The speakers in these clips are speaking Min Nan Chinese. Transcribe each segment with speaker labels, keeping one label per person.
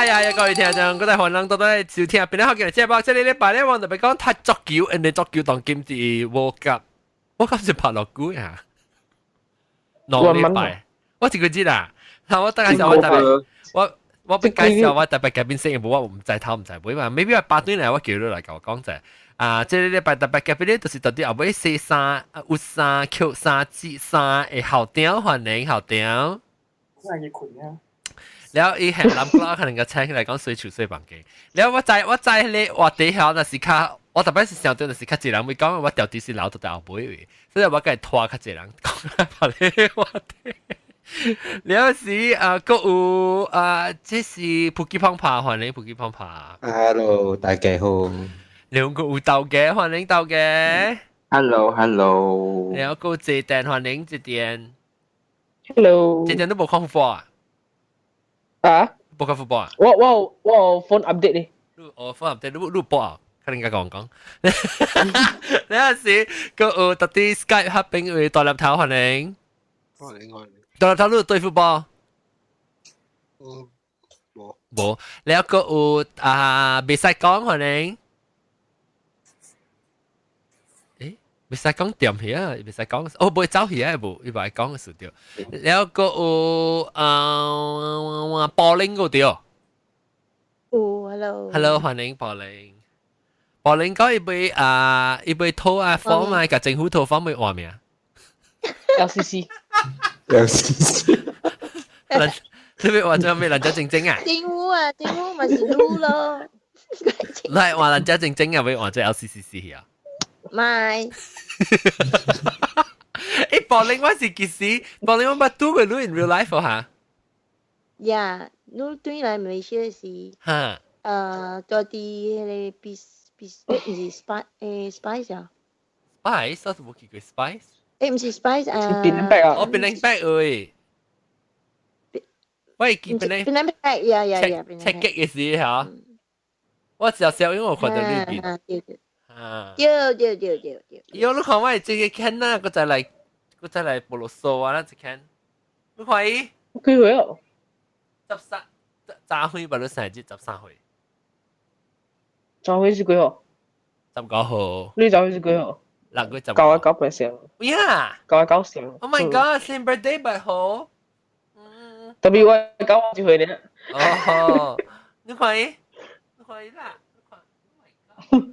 Speaker 1: 係啊，各位聽眾，各位歡迎到來收聽。邊個好嘅節目？這個禮拜咧，我特別講踢足球，因為足球當今是 World Cup，World Cup 是拍落久啊。2禮拜，我一個字啦。我大概時我特別，我俾介紹我特別嘉賓先，無我毋知頭毋知尾嘛。maybe 我八對嚟，我叫你來共我講者。啊，這個禮拜特別嘉賓咧，就是到底後尾洗衫、鬱衫、抾衫、織衫的校長，歡迎校長。
Speaker 2: 真係困啊！
Speaker 1: 了伊係南瓜可能個請起來講洗厝洗房間。了我知我知彼個話題曉，若是較我特別是想到，就是較濟人會講，我調啲是留到後尾位，所以我共伊拖較濟人講別个話題。了時啊，閣有啊，這是普吉胖胖，歡迎普吉胖胖。
Speaker 3: Hello，大家好。
Speaker 1: 兩個有豆嘅，歡迎豆嘅。
Speaker 3: Hello，Hello。
Speaker 1: 兩個這電，歡迎這電。
Speaker 2: Hello。
Speaker 1: 這電都無看 football 啊？
Speaker 2: 啊？
Speaker 1: 無看 football 啊？
Speaker 2: 我 phone update 咧。
Speaker 1: 我 phone update，你播啊？可能應該講講。你有時閣有特啲 Skype 合併為大粒頭，歡迎。
Speaker 4: 歡迎歡迎。
Speaker 1: 大粒頭你對 football？
Speaker 4: 嗯，無。
Speaker 1: 無。你閣有啊？袂使講，歡迎。誒，袂使講掂去啊！袂使講，哦，袂走去啊！無，伊袂講嘅事對。了閣有啊，保齡個對。
Speaker 5: 有，hello。
Speaker 1: Hello，歡迎保齡。保齡講伊欲啊，伊欲討啊 form 啊，共政府討 form 欲換名。
Speaker 2: LCC。
Speaker 3: LCC。
Speaker 1: 你欲換做咩？人家正正啊？
Speaker 5: 政府啊，政府咪是擼咯。
Speaker 1: 來換人家正正啊，欲換做 LCCC 啊？
Speaker 5: 唔係。
Speaker 1: 誒，保齡我是幾時？保齡我捌拄過你 in real life 哈？
Speaker 5: 呀，你轉來馬來西亞時，住佇彼个 B B 毋是 Spice 誒 Spice 啊
Speaker 1: ？Spice 我都無去過 Spice。
Speaker 5: 毋是 Spice 啊。
Speaker 2: 檳榔啊。
Speaker 1: 哦，檳榔白喂。喂，記檳榔。
Speaker 5: 檳榔白，呀呀呀。
Speaker 1: 切結嘅時嚇，我只小因為我看到呢邊。
Speaker 5: 對對。
Speaker 1: 啊。
Speaker 5: 對對對對對。
Speaker 1: 喲，你看我這個 Ken 啊，閣再來，閣再來菠蘿酥啊，那一 Ken，你看伊。
Speaker 2: 幾歲啊？
Speaker 1: 13，昨歲吧，你生日13歲。
Speaker 2: 昨歲是幾號？
Speaker 1: 19號。
Speaker 2: 你昨歲是幾號？
Speaker 1: 6月10。
Speaker 2: 9月9半生。
Speaker 1: 呀！
Speaker 2: 9月9生。
Speaker 1: Oh my God！Same birthday 咪好。
Speaker 2: 特別我9一歲呢。
Speaker 1: 哦，你看伊，你看伊啦，你看，Oh my God！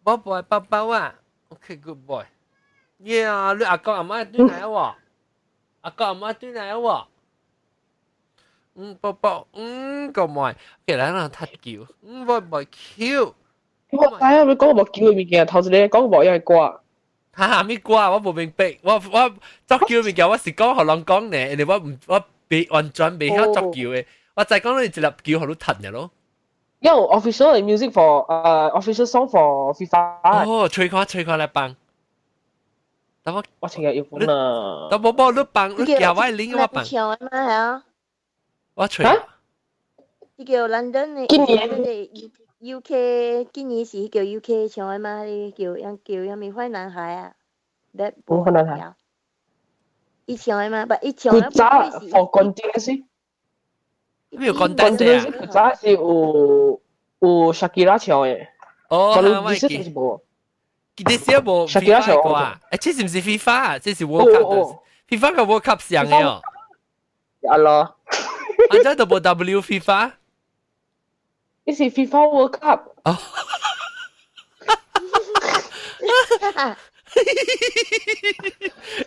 Speaker 1: 寶寶寶寶啊，OK，good boy。Yeah，你阿公阿媽轉來喎，阿公阿媽轉來喎。寶寶，個妹，其實咱踢球，寶寶 cute。
Speaker 2: 我知啊，你講無球的物件，頭一个講無伊歌。
Speaker 1: 哈哈，咩歌？我無明白。我足球物件，我是講予人講呢，因為我毋我未完全袂曉足球的。我知講你一粒球予你踢爾咯。
Speaker 2: 有 official 的 music for official song for FIFA。
Speaker 1: 哦，吹看吹看來放。等我
Speaker 2: 我聽日要放啦。
Speaker 1: 等無無你放，你叫我 link 我放。
Speaker 5: 唱的嘛係啊？
Speaker 1: 我吹。
Speaker 5: 你叫 London 的，
Speaker 2: 今年
Speaker 5: 的 UK 今年是叫 UK 唱的嘛？叫叫啥物壞男孩啊？Bad boy。
Speaker 2: 壞男孩。
Speaker 5: 伊唱的嘛？不，伊唱的。
Speaker 2: 古早 for continuous。
Speaker 1: 咩 contest 啊？
Speaker 2: 古早是有 Shakira 唱的。
Speaker 1: 哦，
Speaker 2: 我記得是無。
Speaker 1: 記得是無
Speaker 2: Shakira 唱
Speaker 1: 歌啊？這是毋是 FIFA 啊？這是 World Cup。FIFA 佮 World Cup 相的哦。
Speaker 2: 啊咯。
Speaker 1: 啊，這都無 W FIFA。
Speaker 2: 呢是 FIFA World Cup。
Speaker 1: 哦。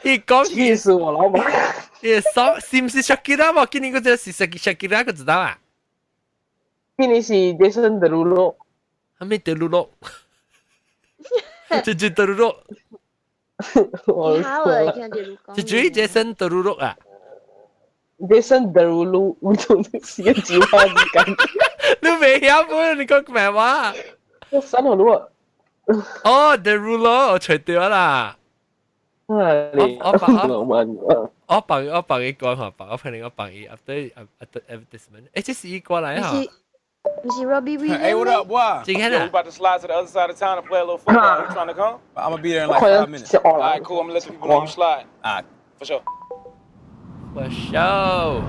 Speaker 1: 伊講
Speaker 2: 氣死我老母！
Speaker 1: 伊說是毋是 Shakira 無？今年嗰隻是 Shakira 個知道啊？
Speaker 2: 今年是 Jason Derulo。
Speaker 1: 係咪 Derulo？這這 Derulo。
Speaker 2: 我
Speaker 5: 好啊，聽 Derulo。
Speaker 1: 這追 Jason Derulo 啊
Speaker 2: ？Jason Derulo，我從是個字話唔緊。
Speaker 1: 你未曉本？你講咩話？
Speaker 2: 我刪好咗。
Speaker 1: 哦，Derulo，我除掉啦。
Speaker 2: 我
Speaker 1: 我我幫我幫伊講下，我幫你我幫伊 update advertisement。這是伊過來哈。
Speaker 5: 毋是 Robbie Williams.
Speaker 6: Hey, what up, boy?
Speaker 1: 今天
Speaker 6: Yo, we about to slide to the other side of town and play a little football. You trying to come?
Speaker 7: I'm gonna be there in like 5 minutes.
Speaker 6: All right, cool. I'm gonna let the people know you slide.
Speaker 7: All right.
Speaker 6: For sure.
Speaker 1: For sure.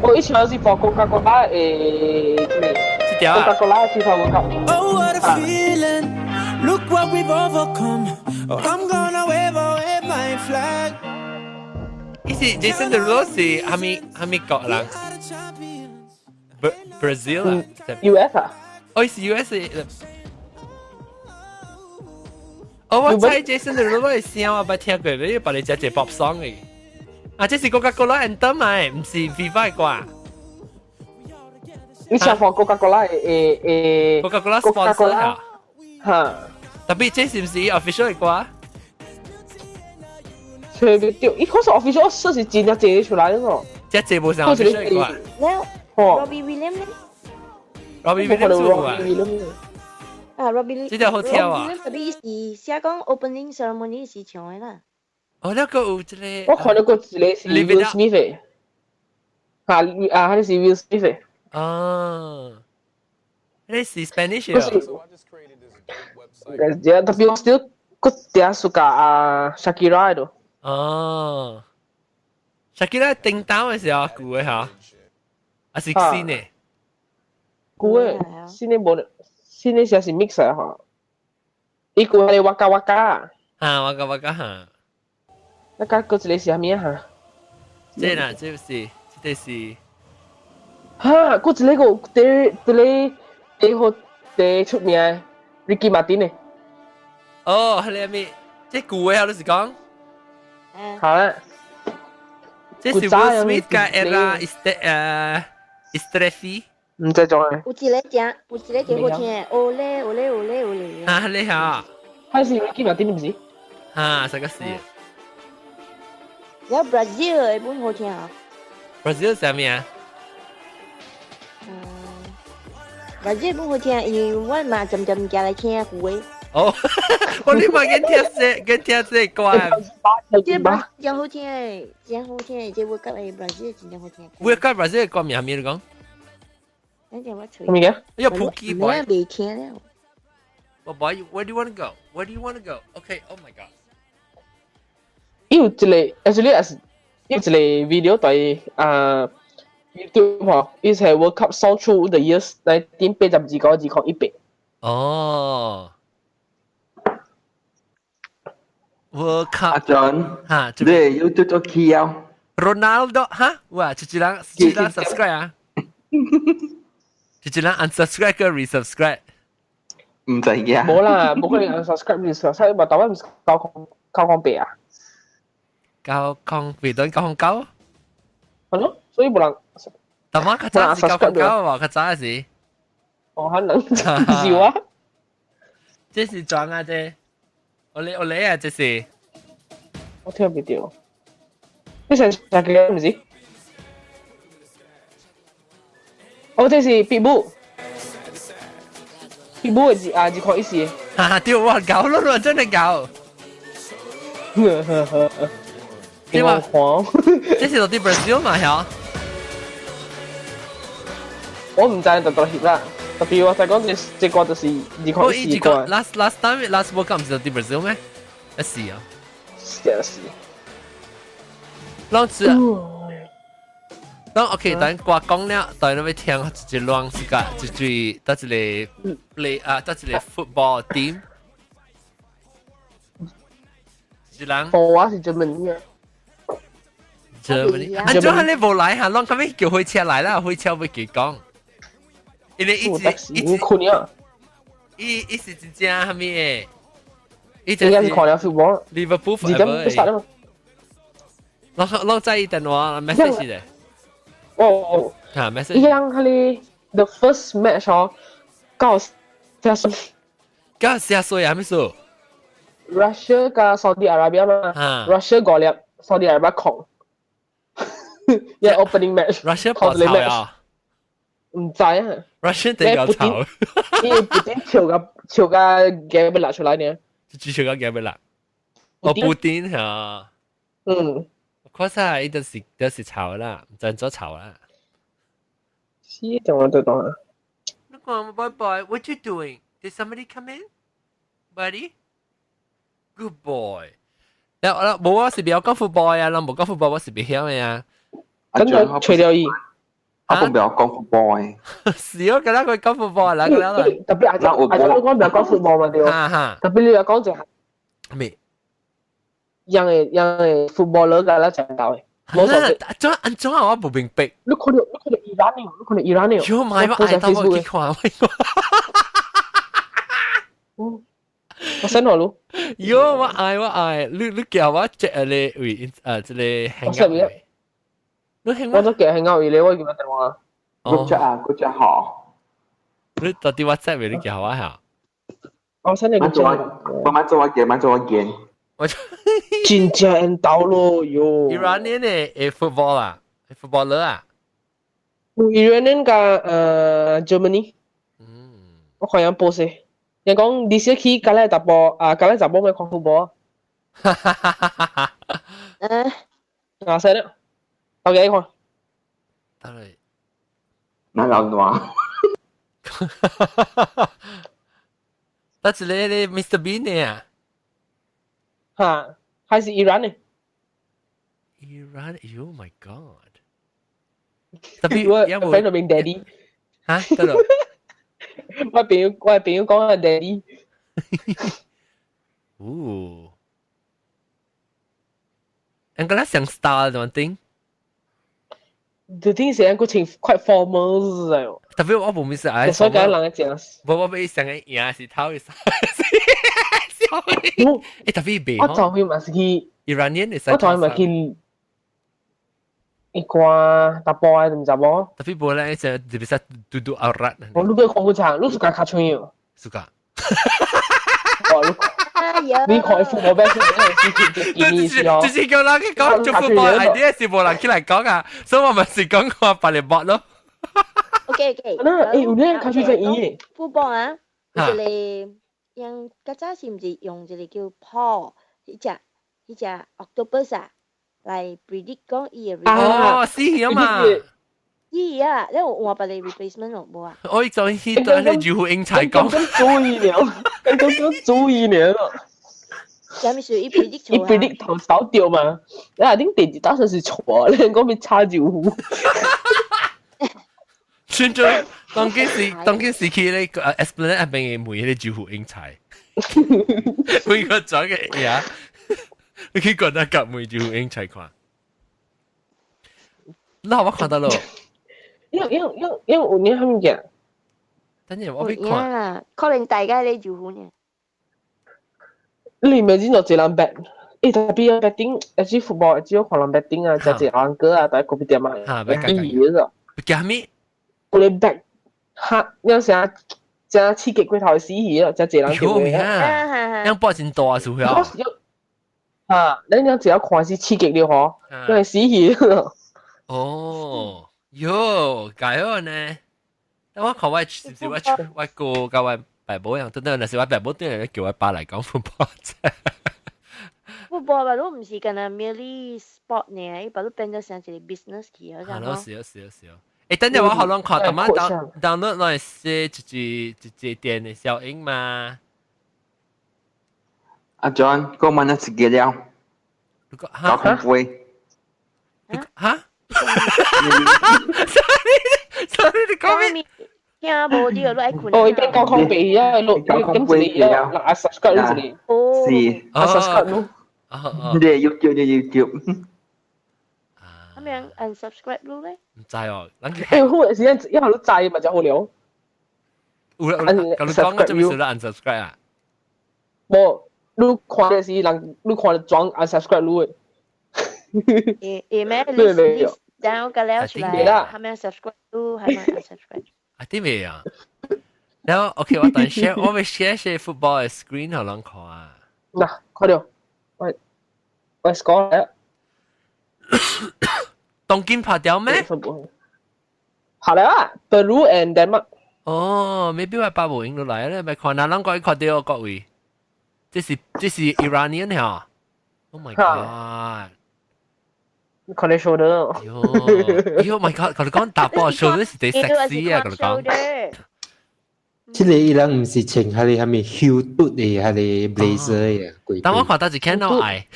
Speaker 2: 我以前是播 Coca-Cola 誒，咩？
Speaker 1: 這條啊
Speaker 2: ？Coca-Cola FIFA World Cup。
Speaker 7: Oh, what a feeling. Look what we've overcome. Oh, I'm gonna wave, oh, wave my flag.
Speaker 1: 伊是 Jason Derulo 是蝦米蝦米國人？Brazil 啊
Speaker 2: ？US 啊？
Speaker 1: 哦，是 US。哦，我知 Jason Derulo 的聲我捌聽過，你別你只隻 pop song 嘅。啊，這是 Coca-Cola anthem 嘛，毋是 FIFA 的歌。
Speaker 2: 你唱放 Coca-Cola 誒誒
Speaker 1: Coca-Cola sponsor 啊？
Speaker 2: 嚇！
Speaker 1: 特別這是毋是 official 的歌？
Speaker 2: 特別對，伊可是 official 說是真正借出來的喏。
Speaker 1: 這這無啥 official 的歌。
Speaker 5: 了，Robbie Williams 呢
Speaker 1: ？Robbie Williams 啊？
Speaker 5: 啊，Robbie
Speaker 1: 這條好聽啊！
Speaker 5: 特別是寫講 opening ceremony 是唱的啦。
Speaker 1: 哦，那個有這個。
Speaker 2: 我看到過一個是 Will Smith 的，嚇啊，彼是 Will Smith 的。
Speaker 1: 哦，你是 Spanish 啊？
Speaker 2: 特別我 still 閣定 suka 啊 Shakira 的。
Speaker 1: 哦，Shakira 叮當的時候舊的嚇，還是新的？
Speaker 2: 舊的，新的無，新的時是 mix 的嚇。伊舊係 Waka Waka。
Speaker 1: 啊，Waka Waka 嚇。
Speaker 2: 那個閣一個是啥物啊？嚇？
Speaker 1: 這啦，這是，這是。
Speaker 2: 哈，閣一個個第第第好第出名 Ricky Martin 的。
Speaker 1: 哦，彼個咩？這舊的啊，你是講？
Speaker 2: 好啦。
Speaker 1: 這是 Will Smith 佮 Ella 誒 Estrefi。
Speaker 2: 毋知做咩。
Speaker 5: 有一個真，有一個真好聽，Olé olé olé olé。
Speaker 1: 啊，你好。
Speaker 2: 還是 Ricky Martin 毋是？
Speaker 1: 啊，這個是。
Speaker 5: 了 Brazil 的本好聽啊。
Speaker 1: Brazil 啥物啊？
Speaker 5: 嗯，Brazil 本好聽，因為我嘛漸漸行來聽舊的。
Speaker 1: 哦，我你嘛緊聽這，緊聽這歌。
Speaker 5: 這個真好聽，真好聽，這我覺得 Brazil 真正好聽。
Speaker 1: 我覺 Brazil 的歌名啥物你講？
Speaker 5: 等陣我揣。
Speaker 2: 啥物嘅？
Speaker 1: 哎呀，普吉
Speaker 5: 我未聽了。
Speaker 1: 寶寶，Where do you want to go? Where do you want to go? Okay, oh my god.
Speaker 2: 伊有一個，actually 也是有一個 video 對啊 YouTube 吼，伊是 World Cup song through the years 1982到2018。
Speaker 1: 哦。World Cup。
Speaker 3: 阿 John，
Speaker 1: 嚇，
Speaker 3: 你 YouTube 做起啊
Speaker 1: ？Ronaldo 哈，哇，一一人一人 subscribe 啊，一一人 unsubscribe 個 resubscribe。
Speaker 3: 毋知影。
Speaker 2: 無啦，無可能 unsubscribe resubscribe，嘛台灣毋是908啊？908
Speaker 1: 等909。
Speaker 2: 係咯，所以無人。
Speaker 1: 台灣較早是909喎，較早是。
Speaker 2: 哦，可能是我。
Speaker 1: 這是裝啊這，我嚟我嚟啊這是。
Speaker 2: 我聽唔到。你成日叫毋是？哦，這是 Pitbull。Pitbull 的啊，2014。
Speaker 1: 哈哈，對，我搞咯，真係搞。
Speaker 2: 對嘛？
Speaker 1: 這是到底 Brazil 嘛？嚇？
Speaker 2: 我毋知特特翕啦，特別我就講這這個就是2014歌。
Speaker 1: Last time last World Cup 毋是到底 Brazil 咩？一是啊。
Speaker 2: 是啊是。
Speaker 1: 攏知啊。當 OK，等歌講了，等你欲聽一亂是個，一對，得一個 play 啊，得一個 football team。一人。
Speaker 2: 我是 Germany 啊。
Speaker 1: Germany，啊，怎你無來哈？攏咁樣叫火車來啦，火車會記講。因為一直一直
Speaker 2: 困啊。
Speaker 1: 伊伊是真正啥物的？伊
Speaker 2: 應該是看了 football。
Speaker 1: Liverpool
Speaker 2: 二點不殺啊嘛。
Speaker 1: 攏攏在伊電話 message 的。
Speaker 2: 哦哦。
Speaker 1: 嚇 message。
Speaker 2: 伊樣彼個 the first match 哦，九四歲。
Speaker 1: 94歲啊？咩事
Speaker 2: ？Russia 佮 Saudi Arabia 嘛。Russia 五粒，Saudi Arabia 空。一 opening match。
Speaker 1: Russia 爆炒啊！
Speaker 2: 毋知啊。
Speaker 1: Russia 地夠炒。
Speaker 2: 伊普丁笑個笑個嘅要拿出來呢？
Speaker 1: 就笑個嘅要拿。哦，布丁嚇。
Speaker 2: 嗯。
Speaker 1: 確實，伊就是就是炒啦，唔知做炒啦。
Speaker 2: 是，就我都懂啊。
Speaker 1: 你講，bye bye，what you doing? Did somebody come in, buddy? Good boy。了了，無我是袂曉講 football 啊，人無講 football 我是袂曉的啊。
Speaker 2: 真的吹掉伊。
Speaker 3: 我唔要講 football 嘅。
Speaker 1: 是哦，今日佢講 football 啦，今日
Speaker 2: 特別阿仔你講唔要講 football 嘛對。特別你又講就係
Speaker 1: 咩？
Speaker 2: 樣嘅樣嘅 footballer 㗎啦，就到嘅。冇錯。
Speaker 1: 怎按怎啊？我唔明白。
Speaker 2: 你看到伊蘭你看到伊蘭你。
Speaker 1: 喲媽，我愛到我去看，我。
Speaker 2: 我 send 我咯。
Speaker 1: 喲，我愛我愛，你叫我 check 你位啊，這個 hangout。你
Speaker 2: 聽我都叫 hangout 位咧，我叫我電話。
Speaker 3: 嗰隻啊，嗰隻好。
Speaker 1: 你到底 WhatsApp 位你叫我下？
Speaker 2: 我 send 你個
Speaker 3: 我買做我見，買做我見。
Speaker 1: 我
Speaker 2: 真正緣投咯喲。
Speaker 1: Iranian 嘅 football 啊，footballer 啊。
Speaker 2: Iranian 加Germany。我看人報時，人講呢時去加來查埔啊，加來查埔咪看 football。啊，死啦！OK，看。
Speaker 1: 得嚟。
Speaker 3: 哪老暖？
Speaker 1: 得一個咧，Mr Bean 呢啊？
Speaker 2: 哈，還是 Iran 呢
Speaker 1: ？Iran，Oh my God！特別
Speaker 2: 我喺度變 daddy。
Speaker 1: 嚇，得咯。
Speaker 2: 我朋友講係 daddy。
Speaker 1: 哦。應該像 star 咁定？
Speaker 2: 就聽成個穿 quite formal 啊。
Speaker 1: 特別我無咩事，
Speaker 2: 所以講人講。
Speaker 1: 我俾上個贏是頭一笑。欸，特別白。
Speaker 2: 我昨日嘛是去
Speaker 1: Iranian
Speaker 2: 我昨日嘛去一關大波啊，唔知無？
Speaker 1: 特別無咧，就特別是嘟嘟阿拉。
Speaker 2: 我你個看過場，你是講卡穿喲？
Speaker 1: 是㗎。
Speaker 2: 哇！你看父母邊是是哦？
Speaker 1: 就是叫人去講做 football idea 是無人起來講啊，所以我咪是講看白嚟搏咯。
Speaker 5: OK。
Speaker 2: 那欸，有咧卡出真伊。
Speaker 5: football 啊，一個用較早是毋是用一個叫 Paul，彼隻 octopus 啊，來 predict 講伊的
Speaker 1: 哦，死啊嘛！
Speaker 5: 是啊，你有換別個 replacement 咯，無啊？
Speaker 1: 我就去對你住戶英才講，
Speaker 2: 注意了，剛剛注意了。
Speaker 5: 啥物事？伊 predict
Speaker 2: 伊 predict 頭少掉嘛？啊，恁第二打算是錯，你講咪差就糊。
Speaker 1: 算咗，當今時期咧，Esplanade 入邊嘅每個住戶英才，每個做嘅嘢，你去覺得夾每住戶英才看。那我看到咯。
Speaker 2: 因為有年係物件？
Speaker 1: 等陣我俾看。
Speaker 5: 啦，可能大家咧住戶呢。
Speaker 2: 你咪知道這人 bet，欸，特別啊 betting，一 football 只有可能 betting 啊，就係人哥啊，大家個別點啊，
Speaker 1: 嚇，
Speaker 2: 別意思。
Speaker 1: 叫咩？
Speaker 2: 我哋 bet 嚇，有時啊，真刺激過頭死去啊，真濟人
Speaker 1: 叫咩啊？樣波真大數啊！
Speaker 2: 嚇，你樣只要看是刺激了嗬，因為死去。
Speaker 1: 哦，喲，解好呢？但我看我是唔是我哥甲我爸母樣，等等，若是我爸母對來叫我爸來講 football 啫。
Speaker 5: football 吧，都唔是干那 merely sport 呢，伊把都變做成一個 business 去，好
Speaker 1: 像。係咯，是啊，是啊，是啊。欸，等陣我好攏看，逐擺 download 來是一隻一隻電的效應嘛。
Speaker 3: 阿 John，講問一個了。
Speaker 1: 搞
Speaker 3: 空杯。
Speaker 1: 哈？Sorry，你講咩？
Speaker 5: 聽無你又愛困。
Speaker 2: 哦，伊變高空杯啊，錄咁一個啊，unsubscribe 一個。
Speaker 5: 哦。
Speaker 3: 是。
Speaker 2: unsubscribe 咯。
Speaker 3: 你要叫你要叫。
Speaker 5: 咁樣 unsubscribe 咯咧？
Speaker 1: 唔知哦，咱
Speaker 2: 欸，好時間一下都知嘛，就好了。
Speaker 1: 有啦，咁你講做咩事啦？unsubscribe 啊？
Speaker 2: 無，你看的是人，你看的裝 unsubscribe 你的。
Speaker 5: 會會咩？list list down 個了出來，係咪 subscribe 都係咪 unsubscribe？
Speaker 1: 啊，啲未啊？然後 OK，我等 share，我會 share share football 嘅 screen 予人看啊。
Speaker 2: 嗱，看到，我 score 啦。
Speaker 1: 東京拍掉咩？
Speaker 2: 拍了啊，Peru and Denmark。
Speaker 1: 哦，maybe 我爸無影落來咧，咪看哪人講看到各位，這是 Iranian 嚇。Oh my god！
Speaker 2: 看你 shoulder。
Speaker 1: 喲，喲 my god！佢哋講打波 shoulder 是啲 sexy 啊，佢哋講。
Speaker 8: 這個伊人毋是穿彼个啥物休頓的彼个 blazer 的。
Speaker 1: 但我看到一看到愛。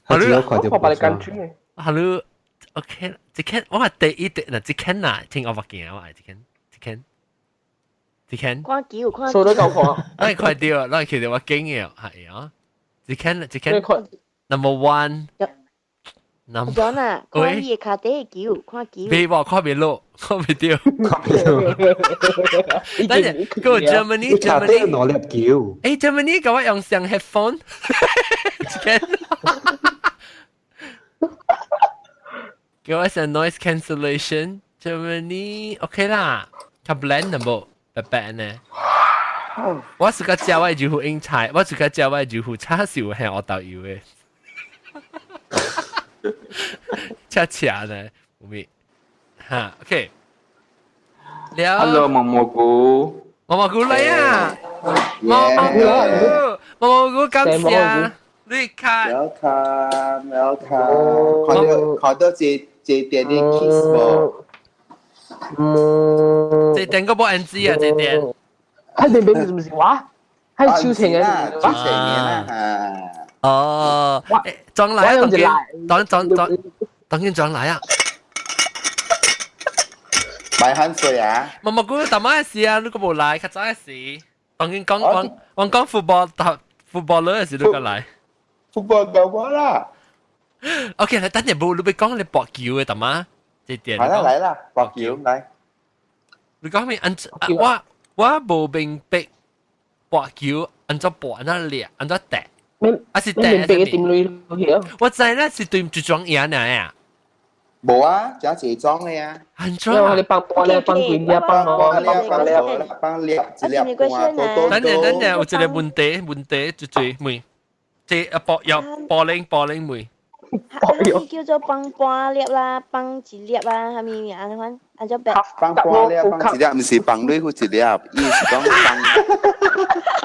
Speaker 8: 我只有看到
Speaker 2: 我看別個 country
Speaker 1: 哈囉， OK，這間我第一第嗱這間啦，聽我話見我愛這間這間這間。
Speaker 5: 看球看。
Speaker 2: 數得夠看。
Speaker 1: 我係快啲啊！我係其實我經嘅係啊，這間這間 number one。
Speaker 5: John 啊，看伊的跤底的球，看球。
Speaker 1: 別話看袂落，看袂著。等陣，個 Germany
Speaker 8: Germany 攞粒球。
Speaker 1: 誒，Germany 給我用上 headphone。這間。叫我上 noise cancellation。Germany OK 啦，較 blend 的無，白白呢。我是個食我的魚英菜，我是個食我的魚叉燒係我導遊的。恰恰呢，有咪？哈，OK。了。
Speaker 3: Hello，毛蘑菇。
Speaker 1: 毛蘑菇來啊！毛蘑菇，毛蘑菇感謝。你看。
Speaker 9: Welcome, welcome。看到看到這這點的 kiss 無？
Speaker 1: 這點個無 NG 啊，這點。
Speaker 2: 喺你邊是唔是話？係超情嘅，
Speaker 9: 超情嘅啦。
Speaker 1: 哦，裝來啊！當當當當當然裝來啊！
Speaker 9: 買汗水啊！
Speaker 1: 毛蘑菇，大媽的事啊，你個無來，較早的事。當然講講講講 football 打 football 的時你個來。
Speaker 9: football 夠我啦。
Speaker 1: OK，嚟等陣無，你欲講你博球的大媽，這點。
Speaker 9: 來啦來啦，博球來。
Speaker 1: 你講咩？按我我無明白博球按怎博，按怎掠，按怎踢。啊是
Speaker 2: 你明白點類去啊？
Speaker 1: 我知啦，是對唔住裝贏啊。
Speaker 9: 無啊，只一裝的啊。
Speaker 1: 安怎？
Speaker 2: 因為你放波咧，放棍啊，放
Speaker 9: 波咧，放咧，放粒一粒半。
Speaker 1: 等陣等陣，有一個問題問題，最最問，這啊波有波鈴波鈴問。
Speaker 5: 啊，叫做放半粒啦，放一粒啊，啥物名按呢款，按怎白？
Speaker 9: 放半粒，放一粒，毋是放落去一粒，伊是講放，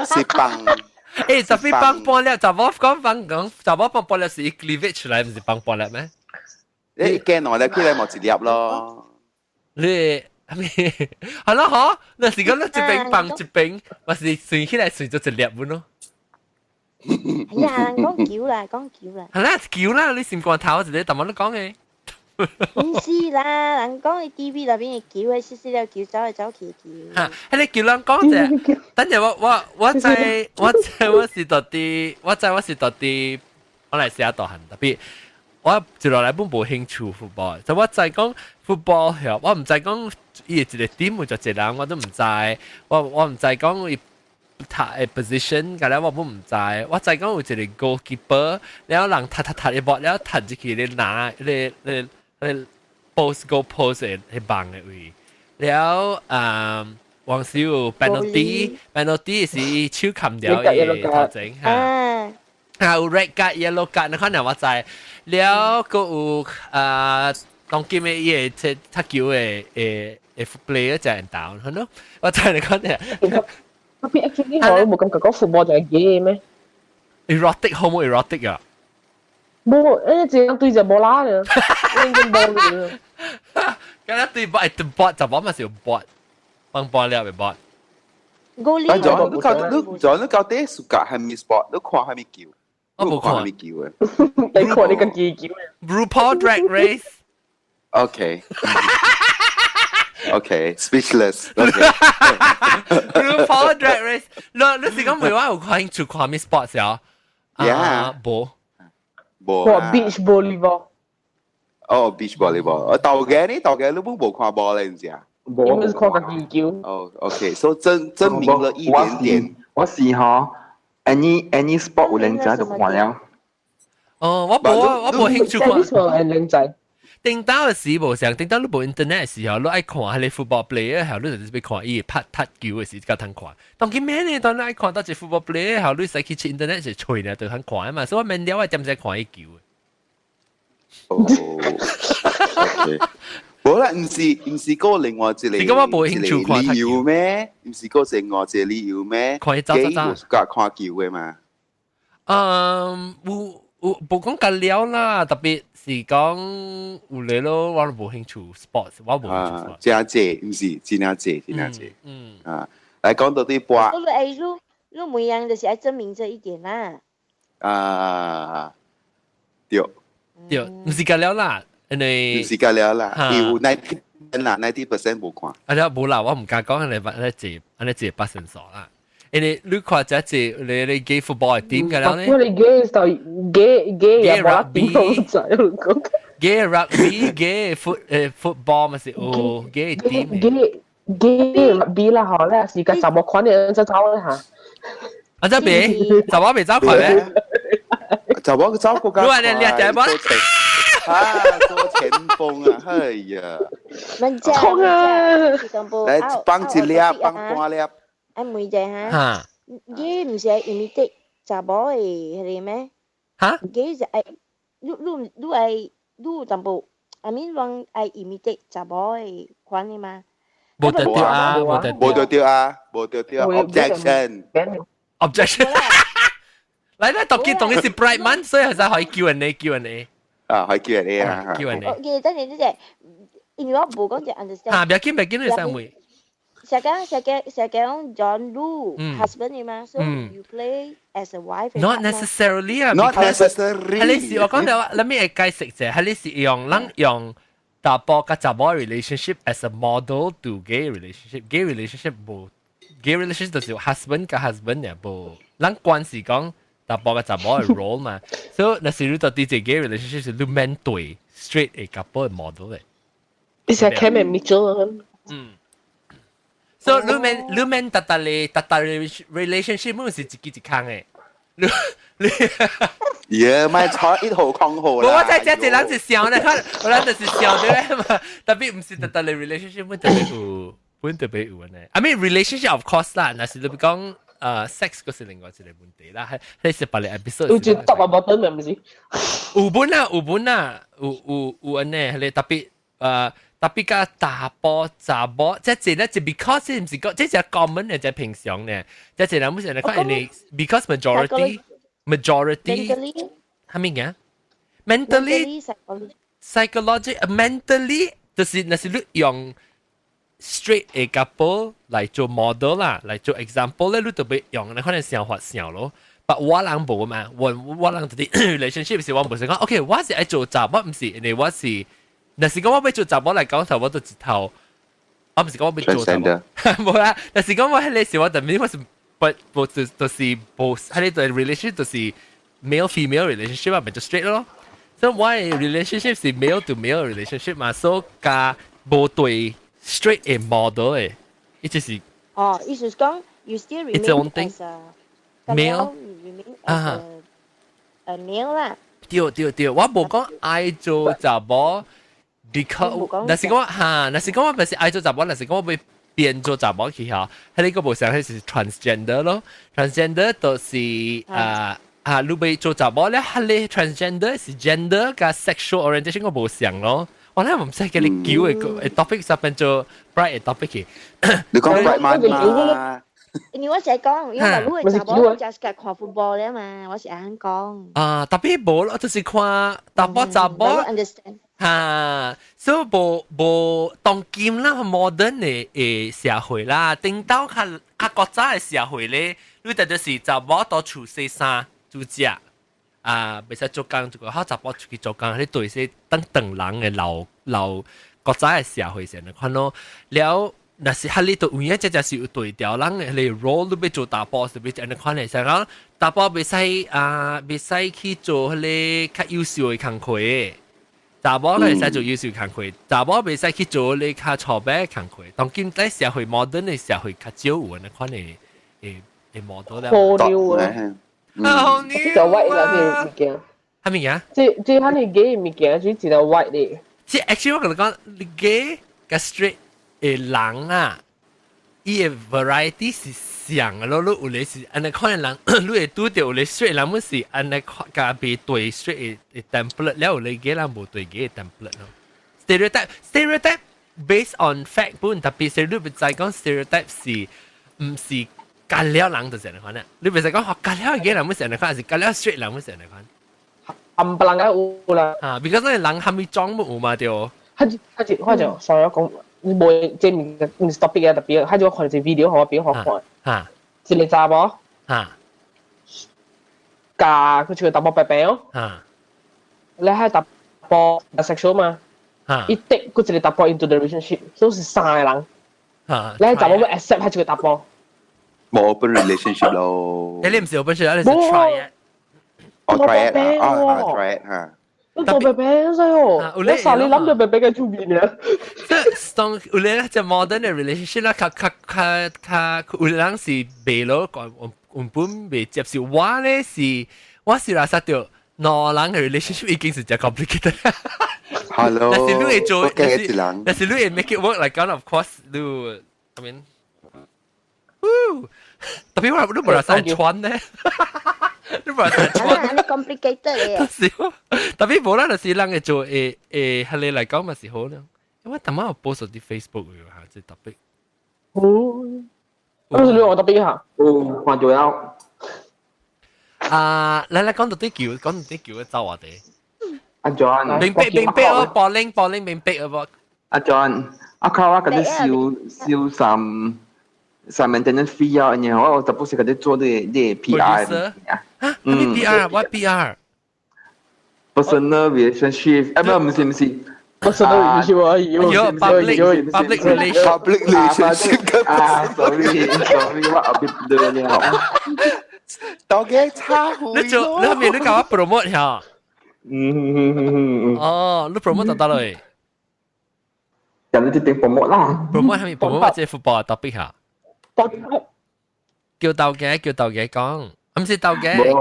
Speaker 9: 是放。
Speaker 1: 誒，特別放半粒，查某講放講，查某放半粒是伊 cleavage 出來，毋是放半粒咩？
Speaker 9: 你驚兩粒起來無一粒咯。
Speaker 1: 你係咪？係咯，嗬？那是講你一邊放一邊，還是算起來算做一粒咁咯？
Speaker 5: 哎呀，講球啦，講球啦。
Speaker 1: 係啦，球啦，你心肝頭一個，淡薄你講嘅。
Speaker 5: 毋是啦，人講伊 TV 內邊的球，彼細細粒球走來走去的球。
Speaker 1: 哈，彼个球人講者，等陣我我我知我知我是到底，我知我是到底，我來寫大漢，特別我一路來本無興趣 football，就我知講 football 曉，我毋知講伊一個 team 有偌濟人，我都毋知，我我毋知講伊踢的 position，個咧我本毋知，我知講有一個 goalkeeper，了人踢踢踢一波，了踢入去咧拿，咧咧咧 post goal post 的彼網的位，了啊，往時有 penalty，penalty 是手冚掉伊頭前嚇。啊有 red card、yellow card，你可能我知，了閣有啊，當今的伊個踢踢球的的的 player 就係 down，係咯，我知你講嘅。
Speaker 2: 特別 actually 我都冇感覺講 football 就係 gay 咩
Speaker 1: ？erotic 好冇 erotic 啊？
Speaker 2: 冇，誒，這樣對隻波拉嘅，應該波嘅。
Speaker 1: 咁一對波，對波就波嘛是有波，幫波了嘅波。
Speaker 9: 但係你到你就你到底暑假係咪 sport？你看係咪球？
Speaker 1: 我冇看
Speaker 9: 係咪球嘅。
Speaker 2: 你看你個技巧。
Speaker 1: RuPaul Drag Race。
Speaker 9: OK。 OK, speechless.
Speaker 1: RuPaul Drag Race，你你是講每晚有看興趣看咩 sports 啊？
Speaker 9: Yeah，
Speaker 1: 無。
Speaker 9: 無。
Speaker 2: 看 beach volleyball。
Speaker 9: 哦，beach volleyball。我豆嘅呢？豆嘅你本無看波咧，唔是啊？
Speaker 2: 無。是看個球。
Speaker 9: 哦，OK，所以證證明了一點點。
Speaker 3: 我是嗬，any sport 有靚仔就看了。
Speaker 1: 哦，我無我無興趣看。
Speaker 2: 係靚仔。
Speaker 1: 頂當的時無像，頂當你無 internet 的時候，你愛看彼个 football player 後，你就是欲看伊拍踢球的時才通看。當今免呢，當你愛看到一 football player 後，你使去 internet 是揣呢，就通看啊嘛。所以我免了，我點使看伊球。
Speaker 9: 哦，無啦，毋是毋是個另外一個，
Speaker 1: 你感覺無興趣看
Speaker 9: 理由咩？毋是個另外一個理由咩？
Speaker 1: 看伊走走走，
Speaker 9: 看球的嘛？
Speaker 1: 嗯，有有無講甲了啦，特別是講有咧咯，我都無興趣 sports，我無興趣 sports。
Speaker 9: 真濟，毋是真正濟，真正濟。嗯啊，來講到底波。
Speaker 5: 我欸，你你每樣就是愛證明這一點啦。
Speaker 9: 啊，對。
Speaker 1: 對，毋是甲了啦，因為
Speaker 9: 唔是㗎了啦，有 90 啦，90% 無看。
Speaker 1: 啊，了無啦，我唔敢講你你一你一百成數啦。因為你看這一你 gay football 係點㗎了呢？
Speaker 2: 我哋 gay 就 gay gay 也無點好仔，講。
Speaker 1: Gay rugby gay football 咪是有 gay 點
Speaker 2: gay gay rugby 啦，嗬，咧是個查某款嘅，就走咧嚇。
Speaker 1: 啊，這邊查某未走快咩？
Speaker 9: 查某走國家。
Speaker 1: 你話你你第一波
Speaker 9: 啊，做前鋒啊，哎呀！
Speaker 5: 問只
Speaker 2: 衝啊！
Speaker 9: 來幫一粒，幫半粒。
Speaker 5: 啊，問者哈？gay 唔是 imitate 查某的彼个咩？
Speaker 1: 哈
Speaker 5: ？gay 是愛，你你你愛你有淡薄，I mean 講愛 imitate 查某的款的嗎？
Speaker 1: 無得對啊，無得
Speaker 9: 無得對啊，無得對啊，objection。
Speaker 1: objection。來來，當今當今是 Pride Month，所以係使可以 Q&A Q&A。
Speaker 9: 啊，可以 Q&A 啊
Speaker 1: ，Q&A。
Speaker 5: OK，等陣等陣，因為我無講就 understand。
Speaker 1: 啊，不要緊，不要緊，你使問。
Speaker 5: 成講成講成講 John Lu husband 的嘛，so you play as a wife。
Speaker 1: Not necessarily 啊
Speaker 9: ，not necessarily。
Speaker 1: 係你是我講到，let me 解釋者，係你是用咱用查埔佮查某 relationship as a model to gay relationship。Gay relationship 無 gay relationship 就是 husband 佮 husband 嘅無，咱關係講查埔佮查某嘅 role 嘛。所以若是你到底這 gay relationship 是你免對 straight 嘅 couple 嘅 model 嘅。
Speaker 2: 你是 Cam and Mitchell。
Speaker 1: 嗯。所以你免你免特特咧特特 relationship 本是一支一空嘅。你你。
Speaker 9: 耶，咪坐一號空號啦。
Speaker 1: 我在這一人是笑咧，我咱就是笑對嘛。特別唔是特特咧 relationship 本特別有，本特別有呢。I mean relationship of course 啦，若是你講sex 嗰是另外一個問題啦，係係是別個 episode。
Speaker 2: 有一搭啊無等嘅，唔是？
Speaker 1: 有本啊，有本啊，有有有按呢，係特別特別佮查埔查某，這這咧就 because 唔是講，這是 common 嘅，這平常呢，這這人唔是人講，因為 because majority majority 係咪嘅？mentally psychology mentally 就是若是你用 straight 嘅 couple 來做 model 啦，來做 example 咧，你就會用你可能想法想咯。但我人無嘛，我我人就是 relationship 是我無是講，OK，我是愛做查某，唔是，因為我是。若是講我欲做查某來講，頭我就一頭，我唔是講我欲做查某，無啦。若是講我彼個時，我特別我是不無就就是無，彼個 relationship 就是 male female relationship 啊，咪就 straight 咯。所以我的 relationship 是 male to male relationship 嘛，所以佮無對 straight 的 model 的，伊就是
Speaker 5: 哦，意思是講 you still remain as a
Speaker 1: male
Speaker 5: 啊，a male 啦。
Speaker 1: 對對對，我無講愛做查某。because 若是講哈，若是講我不是愛做查某，若是講我欲變做查某去吼，彼個無相，彼是 transgender 咯，transgender 就是啊啊，你欲做查某咧，彼個 transgender 是 gender 佮 sexual orientation 個無相咯。我咧唔使叫你叫嘅 topic 上變做 Pride 的 topic 去。
Speaker 9: 你講 Pride 嘛？
Speaker 5: 因為我成日講，因為你會查某就係看 football 咧嘛，我是按講。
Speaker 1: 啊，特別無咯，就是看查埔查某。哈，所以無無當今啦，modern 的的社會啦，頂到較較古早的社會咧，你特別是查某佇厝洗衫煮食，啊，袂使做工，就個好查某出去做工，你對些當唐人的老老古早的社會上來看咯，了。若是彼裡都有影，這就是有對調人的彼個 role 你欲做查埔是欲按呢款的，像講查埔袂使啊，袂使去做彼個較優秀的工課。查某會使做優秀工課，查某袂使去做彼個較粗鄙的工課。當今在社會 modern 的社會較少有按呢款的的的 model 了。
Speaker 2: 好牛啊！
Speaker 1: 好牛
Speaker 2: 這個 white 啦，這個物件。
Speaker 1: 啥物件？
Speaker 2: 這這彼個 gay 物件，就是一個 white 的。
Speaker 1: 這 actually 我共你講，你 gay 佮 straight 的人啊，伊的 variety 是像的咯，你有咧是按呢款的人，你會拄著有咧 straight 人，本是按呢款佮袂對 straight 的 template，了有咧 gay 人無對 gay 的 template 咯。stereotype stereotype based on fact 本，特別是你袂知講 stereotype 是毋是佮了人就是按呢款啊？你袂使講佮了 gay 人本是按呢款，還是佮了 straight 人本是按呢款？
Speaker 2: 冚唪唥有啦。
Speaker 1: 啊，because 那人蝦米種有嘛對？
Speaker 2: 他他就我就 sorry 我講。無這物毋是 topic 啊，特別，他就看一個 video，予我表予看。一個查某。共佢像個查某白白哦。你彼查埔 bisexual 嘛，伊 take 嗰一個查埔 into the relationship，所以是三個人。你查某欲 accept 彼一個查埔。
Speaker 3: 無 open relationship 咯。
Speaker 1: 你唔是 open relationship，你是 triad。
Speaker 3: 哦，triad 啊，啊，triad 嚇。
Speaker 2: 你做白白使哦，我啥你諗到白白嘅出面啊？
Speaker 1: 即係當有咧隻 modern 嘅 relationship 啦，較較較較有人是袂落講原本袂接受，我咧是我是來實著兩人嘅 relationship 已經是真 complicated。
Speaker 3: Hello，
Speaker 1: 但是你會做，
Speaker 3: 但
Speaker 1: 是你會 make it work 嚟講，of course 你，I mean，特別我你無來使穿咧。你無來使穿。
Speaker 5: 你 complicated 嘅。
Speaker 1: 是，特別無啦，就是人會做會會，係你嚟講嘛是好啦。因為頭先我 post 啲 Facebook 嘅嚇，這特別。
Speaker 2: 哦，咁是你我特別嚇。
Speaker 9: 哦，看到了。
Speaker 1: 啊，來來講到啲球，講到啲球嘅走話題。
Speaker 9: 阿 John，
Speaker 1: 明白明白哦，bowling bowling 明白哦。
Speaker 9: 阿 John，阿靠我嗰啲燒燒三三 maintenance fee 啊，然後我就不是嗰啲做啲啲 PR
Speaker 1: 啊，嗯，PR，what PR？
Speaker 9: Personal relationship，啊，唔是唔是。
Speaker 2: Personal relationship 啊，
Speaker 1: 有 public public relation
Speaker 3: public relationship
Speaker 9: 啊，sorry sorry，我後邊對了。
Speaker 3: 到底差好。
Speaker 1: 你做你後面你教我 promote 下。
Speaker 9: 嗯。
Speaker 1: 哦，你 promote 到得嘞。
Speaker 9: 人你一定 promote 啦。
Speaker 1: promote 係咪 promote 這 football topic 下？叫豆嘅，叫豆嘅講，唔是豆嘅。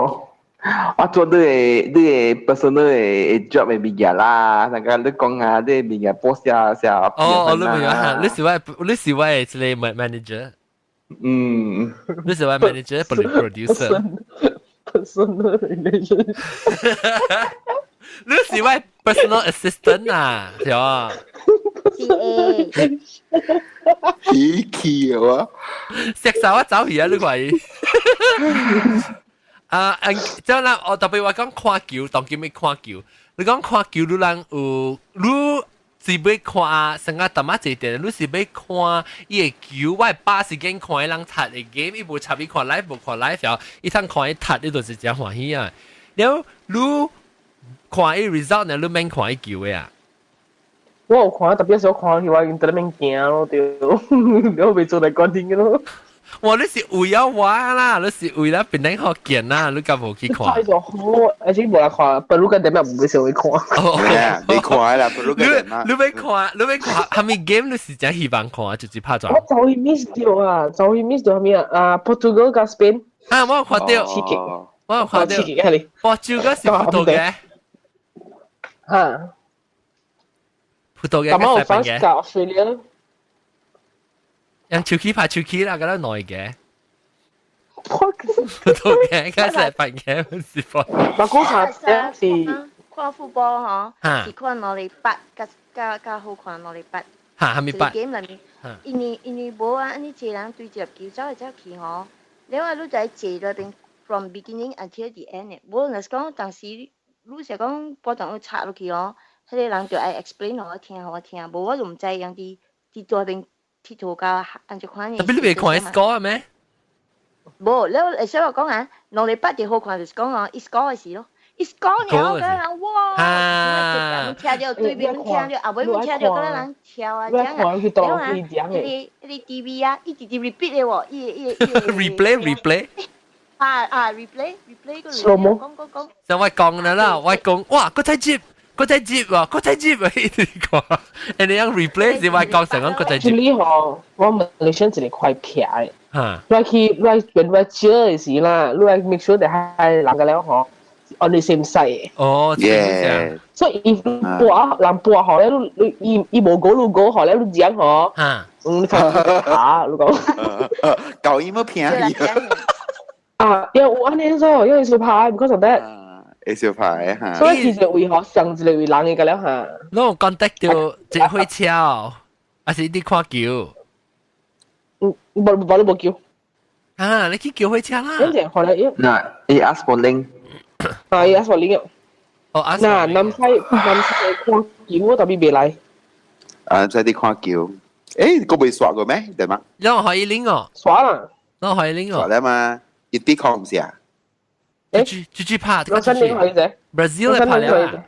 Speaker 9: 我做你的 personal 的 job 的物件啦，那個你講啊，你物件 post 下下。
Speaker 1: 哦，你明啊？你是我的這個 manager。你是我 manager，不是 producer。
Speaker 2: Personal relationship。
Speaker 1: 你是我 personal assistant 啊，對啊。
Speaker 5: P.A.
Speaker 3: 喜氣啊！
Speaker 1: 食晒我走去啊！你懷疑？啊，嗯，即係啦，我特別話講看球，當今欲看球。你講看球，你人有你是欲看，成個淡仔一點，你是欲看伊的球，我把時間看伊人踢的 game，伊無插伊看 live，無看 live 了，伊通看伊踢，你就是真歡喜啊。了，你看伊 result 呢，你免看伊球的啊。
Speaker 2: 我有看，特別是我看佢話用得免驚咯，對，我未做嚟關天嘅咯。
Speaker 1: 哇！你是為了我啦，你是為了變頂學見啦，你敢無去看？
Speaker 2: 太就好，而且無來看，本路跟點樣唔會少會看。
Speaker 1: 哦，
Speaker 3: 你看啦，本路跟點
Speaker 1: 你欲看，你欲看，蝦米 game 你是真希望看，就是拍轉。
Speaker 2: 我早已 miss 掉啊，早已 miss 掉蝦米啊？啊，Portugal 佮 Spain。
Speaker 1: 啊，我有看到，
Speaker 2: 刺激，
Speaker 1: 我有看到，
Speaker 2: 刺激嘅你。
Speaker 1: Portugal 是葡萄牙。
Speaker 2: 嚇。
Speaker 1: 葡萄牙佮西班牙。
Speaker 2: 咁我 Australia。
Speaker 1: 用手機拍手機啦，嗰啲耐嘅。葡萄牙佮西班牙是波。
Speaker 2: 我講下是
Speaker 5: 看 football 嗬，是看2禮拜，較較較好看兩禮拜。
Speaker 1: 嚇，係咪八？
Speaker 5: game 裏面，因為無啊，你一個人對一粒球走來走去吼，了後你就喺坐內邊，from beginning until the end 的。無若是講當時你是講波動去插落去哦，彼個人就愛 explain 予我聽，予我聽，無我就毋知人佇佇大邊𨑨迌到按怎款的。
Speaker 1: 特別你袂看 score 咩？
Speaker 5: 無，了會使我講啊，2禮拜就好看，就是講哦，伊 score 的時咯，伊 score 了，個人哇，聽著對面聽著，後尾聽著個人跳啊，這樣啊，了啊，彼個 TV 啊，伊直直 repeat 的喎，伊伊伊
Speaker 1: replay replay。
Speaker 5: 啊啊，replay replay 個 replay，講講講。
Speaker 1: 就我講啦啦，我講哇，閣再接，閣再接喎，閣再接啊！一直講，人哋樣 replay 是我講成講閣再接。
Speaker 2: 這裡吼，我們馬來西亞一個塊撇的。
Speaker 1: 嚇！
Speaker 2: 你去你變你借的時啦，你 make sure 係人個了吼，on the same side。
Speaker 1: 哦，
Speaker 3: 耶！
Speaker 2: 所以伊播人播好咧，你你伊伊無講你講好咧，你講吼，嗯，你發嚇，你講。
Speaker 3: 搞伊麼便宜。
Speaker 2: 啊，因為有按呢做，因為相拍，because of that。
Speaker 3: 會相拍嚇。
Speaker 2: 所以其實為何上一個位人嘅個了嚇？
Speaker 1: 攏有 contact 到坐火車哦，還是你看球？
Speaker 2: 嗯，無無你無叫。
Speaker 1: 啊，你去叫火車啦。
Speaker 2: 因為後來因。
Speaker 9: 嗱，伊 ask for link。
Speaker 2: 啊，伊 ask for link
Speaker 1: 哦，ask。
Speaker 2: 嗱，南西看球，我特別袂來。
Speaker 3: 啊，在啲看球。誒，個未刷過咩？對嗎？
Speaker 1: 你可以 link 哦。
Speaker 2: 刷啦。
Speaker 1: 我可以 link 哦。
Speaker 3: 刷啦嘛，一啲看唔是啊？
Speaker 1: 誒，繼續拍。
Speaker 2: 我新年可以啫。
Speaker 1: Brazil 嚟拍了。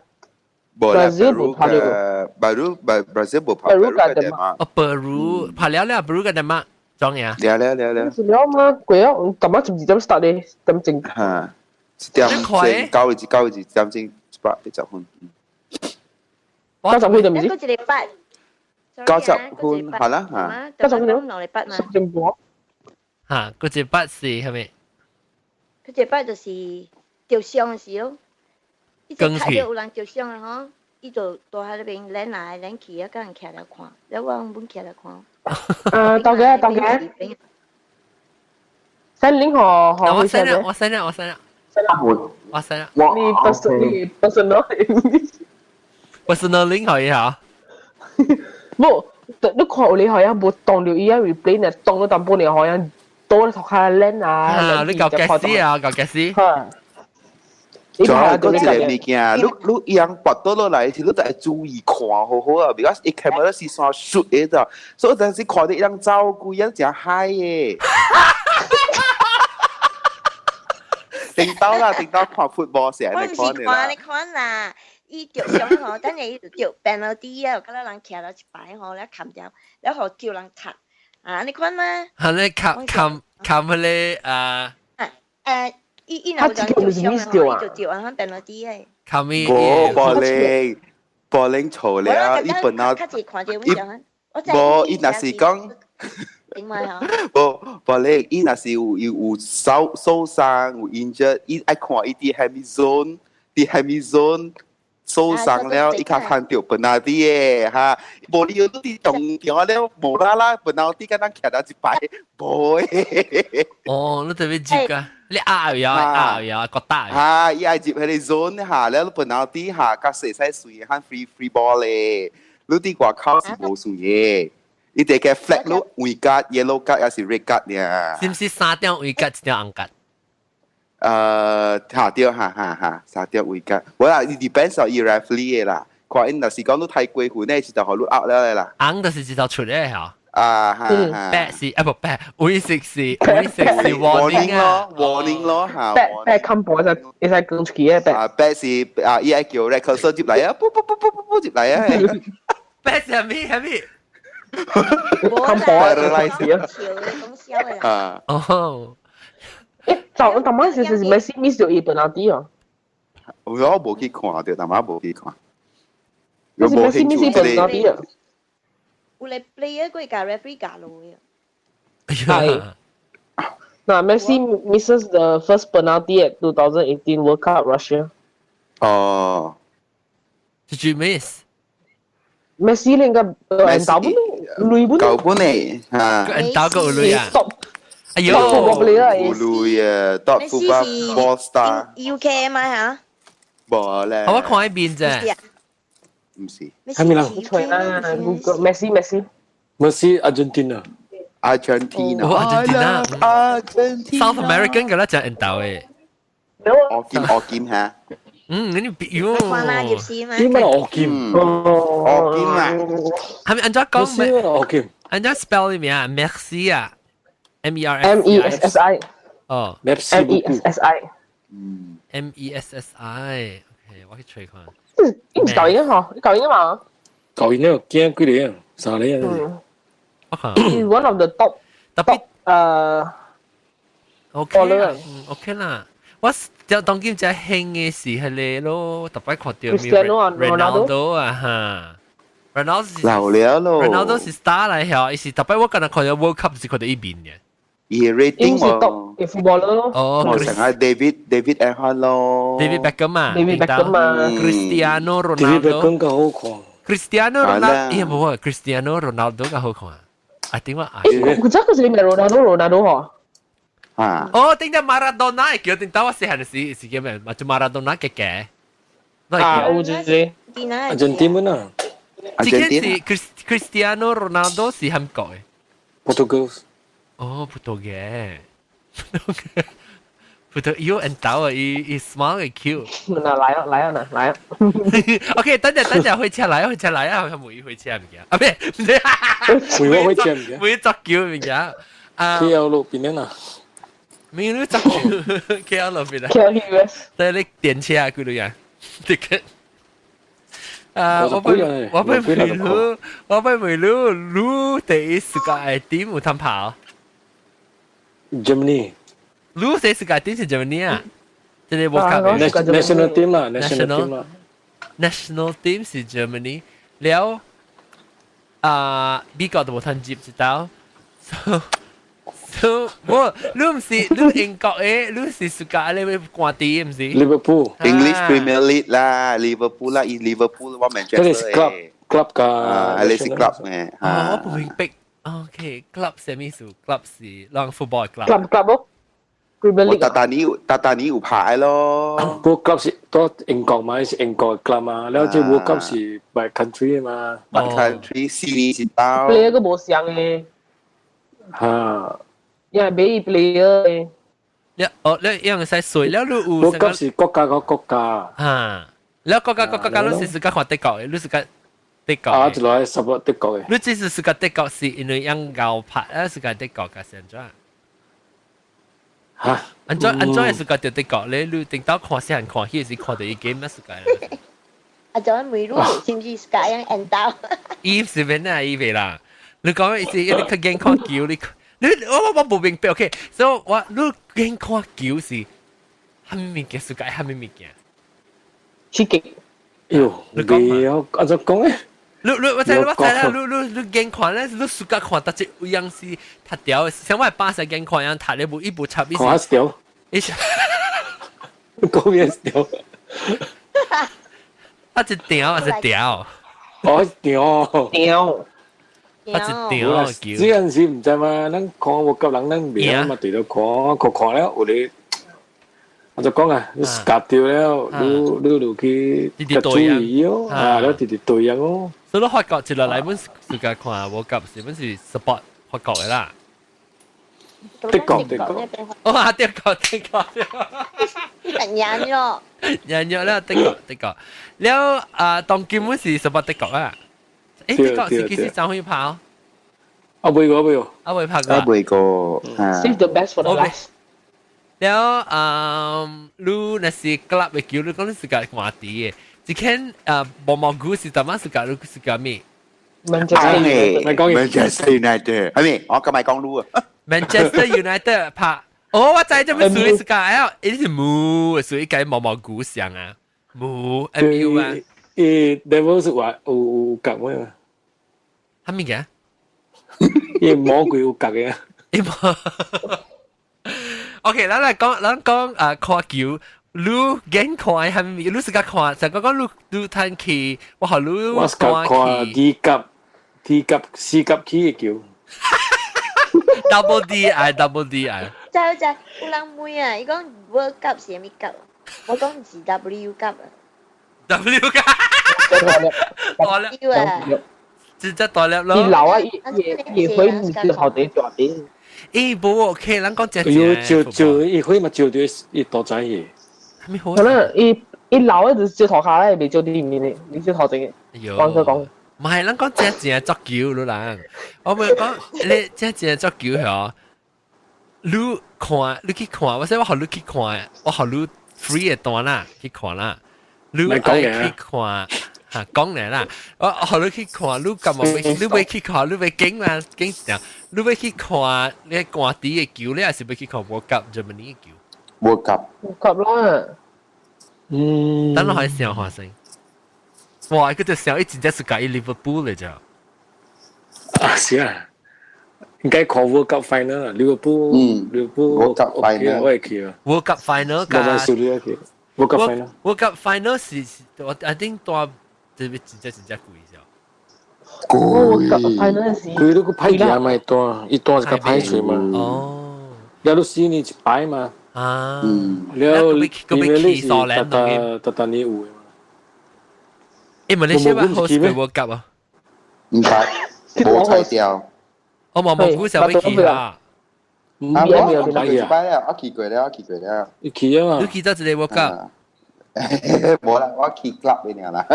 Speaker 10: 無啦
Speaker 2: Brazil 無拍
Speaker 10: 了，Peru Brazil 無拍
Speaker 2: Peru
Speaker 10: 嘅丹麥。
Speaker 1: 哦，Peru 拍了了，Peru 嘅丹麥裝嘢。
Speaker 10: 了了了了。
Speaker 2: 是了嘛？過啊！今晚12點 start 咧，點鐘。
Speaker 10: 嚇，一點正九字九字點鐘180分。
Speaker 2: 90分就唔知。
Speaker 5: 一個八。
Speaker 10: 90分係啦嚇。
Speaker 2: 90分
Speaker 5: 2禮拜嘛。
Speaker 2: 10點半。
Speaker 1: 嚇，嗰隻筆是係咪？
Speaker 5: 嗰隻筆就是受傷時咯。伊就睇到有人受傷啊吼，伊就蹛喺那邊攆來攆去啊，共人徛來看，了我阮徛來看。
Speaker 2: 啊，到嘅到嘅。send link 予予
Speaker 1: 我 send 啦，我 send 啦，我 send 啦。我 send 啦。
Speaker 2: 你 person 你 personal
Speaker 1: personal link 可以嚇。
Speaker 2: 無，你看有你好像無當到伊啊 replay 呢，當咗淡薄呢，好像多頭較攆啊。
Speaker 1: 啊，你搞 gas 啊，搞 gas。
Speaker 10: 仲有嗰一個物件，你你伊人跋倒落來時，你就會注意看好好啊，because 伊 camera 是線 shoot 的咋，所以有陣時看到伊人走規人誠嗨的。頂到啦，頂到看 football 成
Speaker 5: 我毋是看你看啦，伊著傷吼，等下伊就著 penalty 啊，敢若人徛了一排吼，了冚掉，了予叫人踢啊，你看嘛？
Speaker 1: 係你冚冚冚彼個啊？
Speaker 5: 誒。伊伊若有人受傷吼，伊就著按款 penalty 的。
Speaker 1: 冚伊。
Speaker 10: 無玻璃玻璃錯了，伊本來伊無伊若是講。無無咧，伊若是有有受受傷有 injured，伊愛看伊佇蝦米 zone，佇蝦米 zone 受傷了，伊較通著 penalty 的哈。無你有佇中場了，無啦啦 penalty 敢若徛了一排，無的。
Speaker 1: 哦，你特別入啊！你壓呀壓呀，覺得。
Speaker 10: 哈，伊愛入彼個 zone 哈，了 penalty 哈，較細細水喊 free ball 咧。你佇外口是無算的。伊哋嘅 flag 咯，黃卡、yellow 卡，還是 red 卡呢？
Speaker 1: 是毋是三張黃卡，一張紅卡？
Speaker 10: 嚇對，哈哈哈，三張黃卡。無啦，伊 depends on 伊 referee 的啦。看𪜶若是講你太過分咧，是就予你 out 了啦。
Speaker 1: 紅就是一頭出的嚇。
Speaker 10: 啊哈哈。
Speaker 1: 白是啊不白，黃色是黃色是 warning
Speaker 10: 咯，warning 咯嚇。
Speaker 2: 白白看波會使會使講出去的白。
Speaker 10: 啊白是啊，伊愛叫 record 入來啊，不不不不不不入來啊。
Speaker 1: 白是啥物啥物？
Speaker 2: 看波啊！
Speaker 10: 啊
Speaker 1: 哦，
Speaker 2: 誒，就當晚是是 Messi miss 咗伊 penalty 哦。
Speaker 10: 我無去看著，但嘛無去看。
Speaker 2: 我無興趣這個。
Speaker 5: 有咧 player 過共 referee 教落嘅。
Speaker 2: 係。嗱，Messi misses the first penalty at 2018 World Cup Russia。
Speaker 10: 哦。
Speaker 1: Did you miss？
Speaker 2: Messi 應該打本鐳本。
Speaker 10: 舊本嚟嚇。
Speaker 1: 打個鐳啊！哎呦，
Speaker 10: 有鐳啊，top football ball star。
Speaker 5: UK 嘛嚇？
Speaker 10: 無咧。
Speaker 1: 我看一邊啫。
Speaker 10: 唔是。
Speaker 8: 係咪啦？
Speaker 2: 錯啦，Google Messi Messi。
Speaker 8: Messi Argentina。
Speaker 10: Argentina。
Speaker 1: 哦，Argentina。 South American 嘅啦，就印度嘅。
Speaker 10: 惡劍惡劍嚇。
Speaker 1: 嗯，你別喲。
Speaker 5: 看啦，入市嘛。
Speaker 8: 點解惡劍？
Speaker 10: 惡劍啊！
Speaker 1: 係咪按照講咩？
Speaker 8: 惡劍。
Speaker 1: 按照 spell 名啊，Merci 啊，M E R
Speaker 2: M E S S I。
Speaker 1: 哦
Speaker 2: ，M E S S I。
Speaker 1: M E S S I。OK，我去揣看。
Speaker 2: 你毋是舊年嗬？你舊年嘛？
Speaker 8: 舊年有驚幾年？3年。
Speaker 2: 嗯。
Speaker 1: 我看。
Speaker 2: One of the top
Speaker 1: 特別
Speaker 2: OK
Speaker 1: 啦，OK 啦。我就當今只興嘅是係你咯，特別看到 Ronaldo 啊哈，Ronaldo 是
Speaker 10: 老了咯
Speaker 1: ，Ronaldo 是 star 嚟嚇，伊是特別我今日看到 World Cup 是看到伊面嘅。
Speaker 10: 伊 rating
Speaker 2: 喎，嘅 footballer 咯。
Speaker 1: 哦，
Speaker 10: 我成日 David Beckham 咯
Speaker 1: ，David Beckham 啊
Speaker 2: ，David Beckham 啊
Speaker 1: ，Cristiano
Speaker 8: David
Speaker 1: Ronaldo
Speaker 8: Beckham 較好看。
Speaker 1: Cristiano Ronaldo，咦冇啊，Cristiano Ronaldo 較好看。啊點啊？
Speaker 2: 誒，佢真係是咪 Ronaldo Ronaldo 嗬？
Speaker 10: 啊！
Speaker 1: 哦，頂只馬拉多納叫頂到我細漢時是叫咩？嘛就馬拉多納嘅嘅。
Speaker 2: 啊，有一個。
Speaker 8: 阿根廷啊。
Speaker 1: 這個是 Cristiano Ronaldo 是韓國嘅。
Speaker 8: Portugal。
Speaker 1: 哦，葡萄牙。葡萄牙人豆啊，伊伊 small 嘅 cute。
Speaker 2: 嗱，來啊，來啊，嗱，來啊。
Speaker 1: OK，等陣等陣，回車來啊，回車來啊，佢每回車物件。啊，唔係，
Speaker 8: 每我回車物件。
Speaker 1: 每作叫物件。啊。
Speaker 8: KL 路邊啊。
Speaker 1: 沒有作叫 KL 路邊啊。
Speaker 2: KL US。
Speaker 1: 對，你電車啊，幾多人？這個。啊！我欲問你，我欲問你，你第一世界 team 有通跑
Speaker 11: ？Germany。
Speaker 1: 你第一世界 team 是 Germany 啊？這個 World Cup
Speaker 11: national team 啦，national team 啦。
Speaker 1: national team 是 Germany，了啊，美國都無通接一道，so 我你毋是你英國的，你是世界你官邸毋是
Speaker 11: ？Liverpool
Speaker 10: English Premier League 啦，Liverpool 啦，伊 Liverpool 我 Manchester
Speaker 11: 這是 club club 㗎，
Speaker 10: 啊，你是 club 咩？
Speaker 1: 哦，我不明白。OK，club 什麼意思？club 是啷 football club。
Speaker 2: club club 咯。
Speaker 10: 我達達尼達達尼有牌咯。
Speaker 11: 個 club 是都英國嘛，是英國 club 嘛，了這 World Cup 是 by country 嘛
Speaker 10: ，by country 四年一道。
Speaker 2: player 個無相嘅。
Speaker 11: 嚇。
Speaker 2: 因為俾 player 嘅。
Speaker 1: 你哦，你一樣使水了，你有
Speaker 11: World Cup 是國家個國家。
Speaker 1: 嚇，你國家國家你是自家看德國嘅，你是個德國。
Speaker 11: 啊，就來 support 德國嘅。
Speaker 1: 你只是自家德國是因為用牛拍啊，是個德國嘅先怎？
Speaker 11: 嚇？
Speaker 1: 按怎按怎係自家對德國咧？你頂到看死人看戲是看到伊 game 乜世界？
Speaker 5: 啊，就問你是毋是自家樣引導？
Speaker 1: 伊是免啊，伊袂啦。你講意思，你較見看球，你你我我無明白，OK？所以我你見看球是蝦米物件？世界蝦米物件？
Speaker 2: 刺激。
Speaker 11: 喲，你講按怎講咧？
Speaker 1: 你你我知我知啦，你你你眼看咧，你暑假看得這有樣是讀掉，像我爸是眼看樣讀咧，無伊無插伊
Speaker 11: 是。看掉。
Speaker 1: 伊是。
Speaker 11: 講咩掉？
Speaker 1: 啊，一條還是條？
Speaker 11: 哦，條。
Speaker 2: 條。
Speaker 1: 啊，一條
Speaker 11: 這陣時毋知嘛，咱看無及人，咱袂嘛對到看，看看了有咧。我就講啊，你夾掉了，你你就去注意哦，啊，你直直對樣哦。
Speaker 1: 所以法國接落來本自家看，我夾是本是 support 法國的啦。
Speaker 11: 德國德國。
Speaker 1: 哦啊，德國德國。
Speaker 5: 贏咗。
Speaker 1: 贏咗啦，德國德國。了啊，當今本是 support 德國啊。誒，德國是幾時走去跑？
Speaker 11: 啊，未過未過。
Speaker 1: 啊，未拍過。
Speaker 10: 啊，未過。
Speaker 2: Save the best for the last。
Speaker 1: 了，嗯，你若是 club 的球，你講你是個換啲的，一間啊，毛毛菇是怎麼是個？你是個咩
Speaker 2: ？Manchester
Speaker 10: United，Manchester United，係咪？我今日講路啊。
Speaker 1: Manchester United 拍，哦，我知這麼屬於是個，哎呀，伊是母，屬於個毛毛菇像啊，母 M U 啊。
Speaker 11: 伊 devil 是話有有角咩嘛？
Speaker 1: 係咪嘅？
Speaker 11: 伊魔鬼有角嘅。
Speaker 1: 伊魔。OK，咱來講，咱講啊，看球，你眼看係咪？你是個看，就講講你你趁去，我予你
Speaker 11: 我是看 D 級、D 級、C 級起的球。
Speaker 1: Double D 啊，Double D 啊。
Speaker 5: 知知，有人問啊，伊講 World Cup 是啥物級？我講是 W 級啊。
Speaker 1: W 級。大粒
Speaker 5: 啊！
Speaker 1: 真正大粒咯。
Speaker 2: 伊老啊，伊伊會唔是好地大啲。
Speaker 1: 咦，無 OK，咱講真正。
Speaker 11: 有照照，伊會嘛照到伊大仔去。
Speaker 1: 係咪好？
Speaker 2: 可能伊伊老啊，就照頭下咧，未照啲面嘅，你照頭前嘅。講佢講。
Speaker 1: 唔係，咱講真正足球咯，人。我咪講你真正足球嗬，你看，你去看，我說我予你去看，我予你 free 的單啦，去看啦。你愛去看。嚇講嚟啦，我予你去看，你敢無欲？你欲去看，你欲揀嘛揀一條，你欲去看你官邸的球，你還是欲去看 World Cup Germany 的球
Speaker 10: ？World Cup。
Speaker 2: World Cup 啦。
Speaker 11: 嗯。
Speaker 1: 等落去想發生。哇！佢就想伊真正是佮意 Liverpool 嚟咋。
Speaker 11: 啊是啊，應該看 World Cup final 啦，Liverpool，Liverpool
Speaker 10: World Cup final
Speaker 11: 我會去啊。
Speaker 1: World Cup final
Speaker 11: 加。World Cup final。
Speaker 1: World Cup final 是我 I think 大。這邊真正真正貴啫。
Speaker 10: 貴。
Speaker 2: final 是。
Speaker 11: 貴你個歹行嘛，單，伊單是較歹揣嘛。
Speaker 1: 哦。
Speaker 11: 了你四年一擺嘛。
Speaker 1: 啊。
Speaker 11: 了，
Speaker 1: 個欲去蘇蘭
Speaker 11: 特特特年有的嘛。
Speaker 1: 誒，馬來西亞 host 過 World Cup 啊？
Speaker 10: 毋知，無才調。
Speaker 1: 我冇冇估想欲去啊。
Speaker 10: 啊，我去過一擺了，我去過了，我去過了。
Speaker 11: 你去啊嘛？
Speaker 1: 你去到一個 World Cup？
Speaker 10: 無啦，我去 club 的爾啦。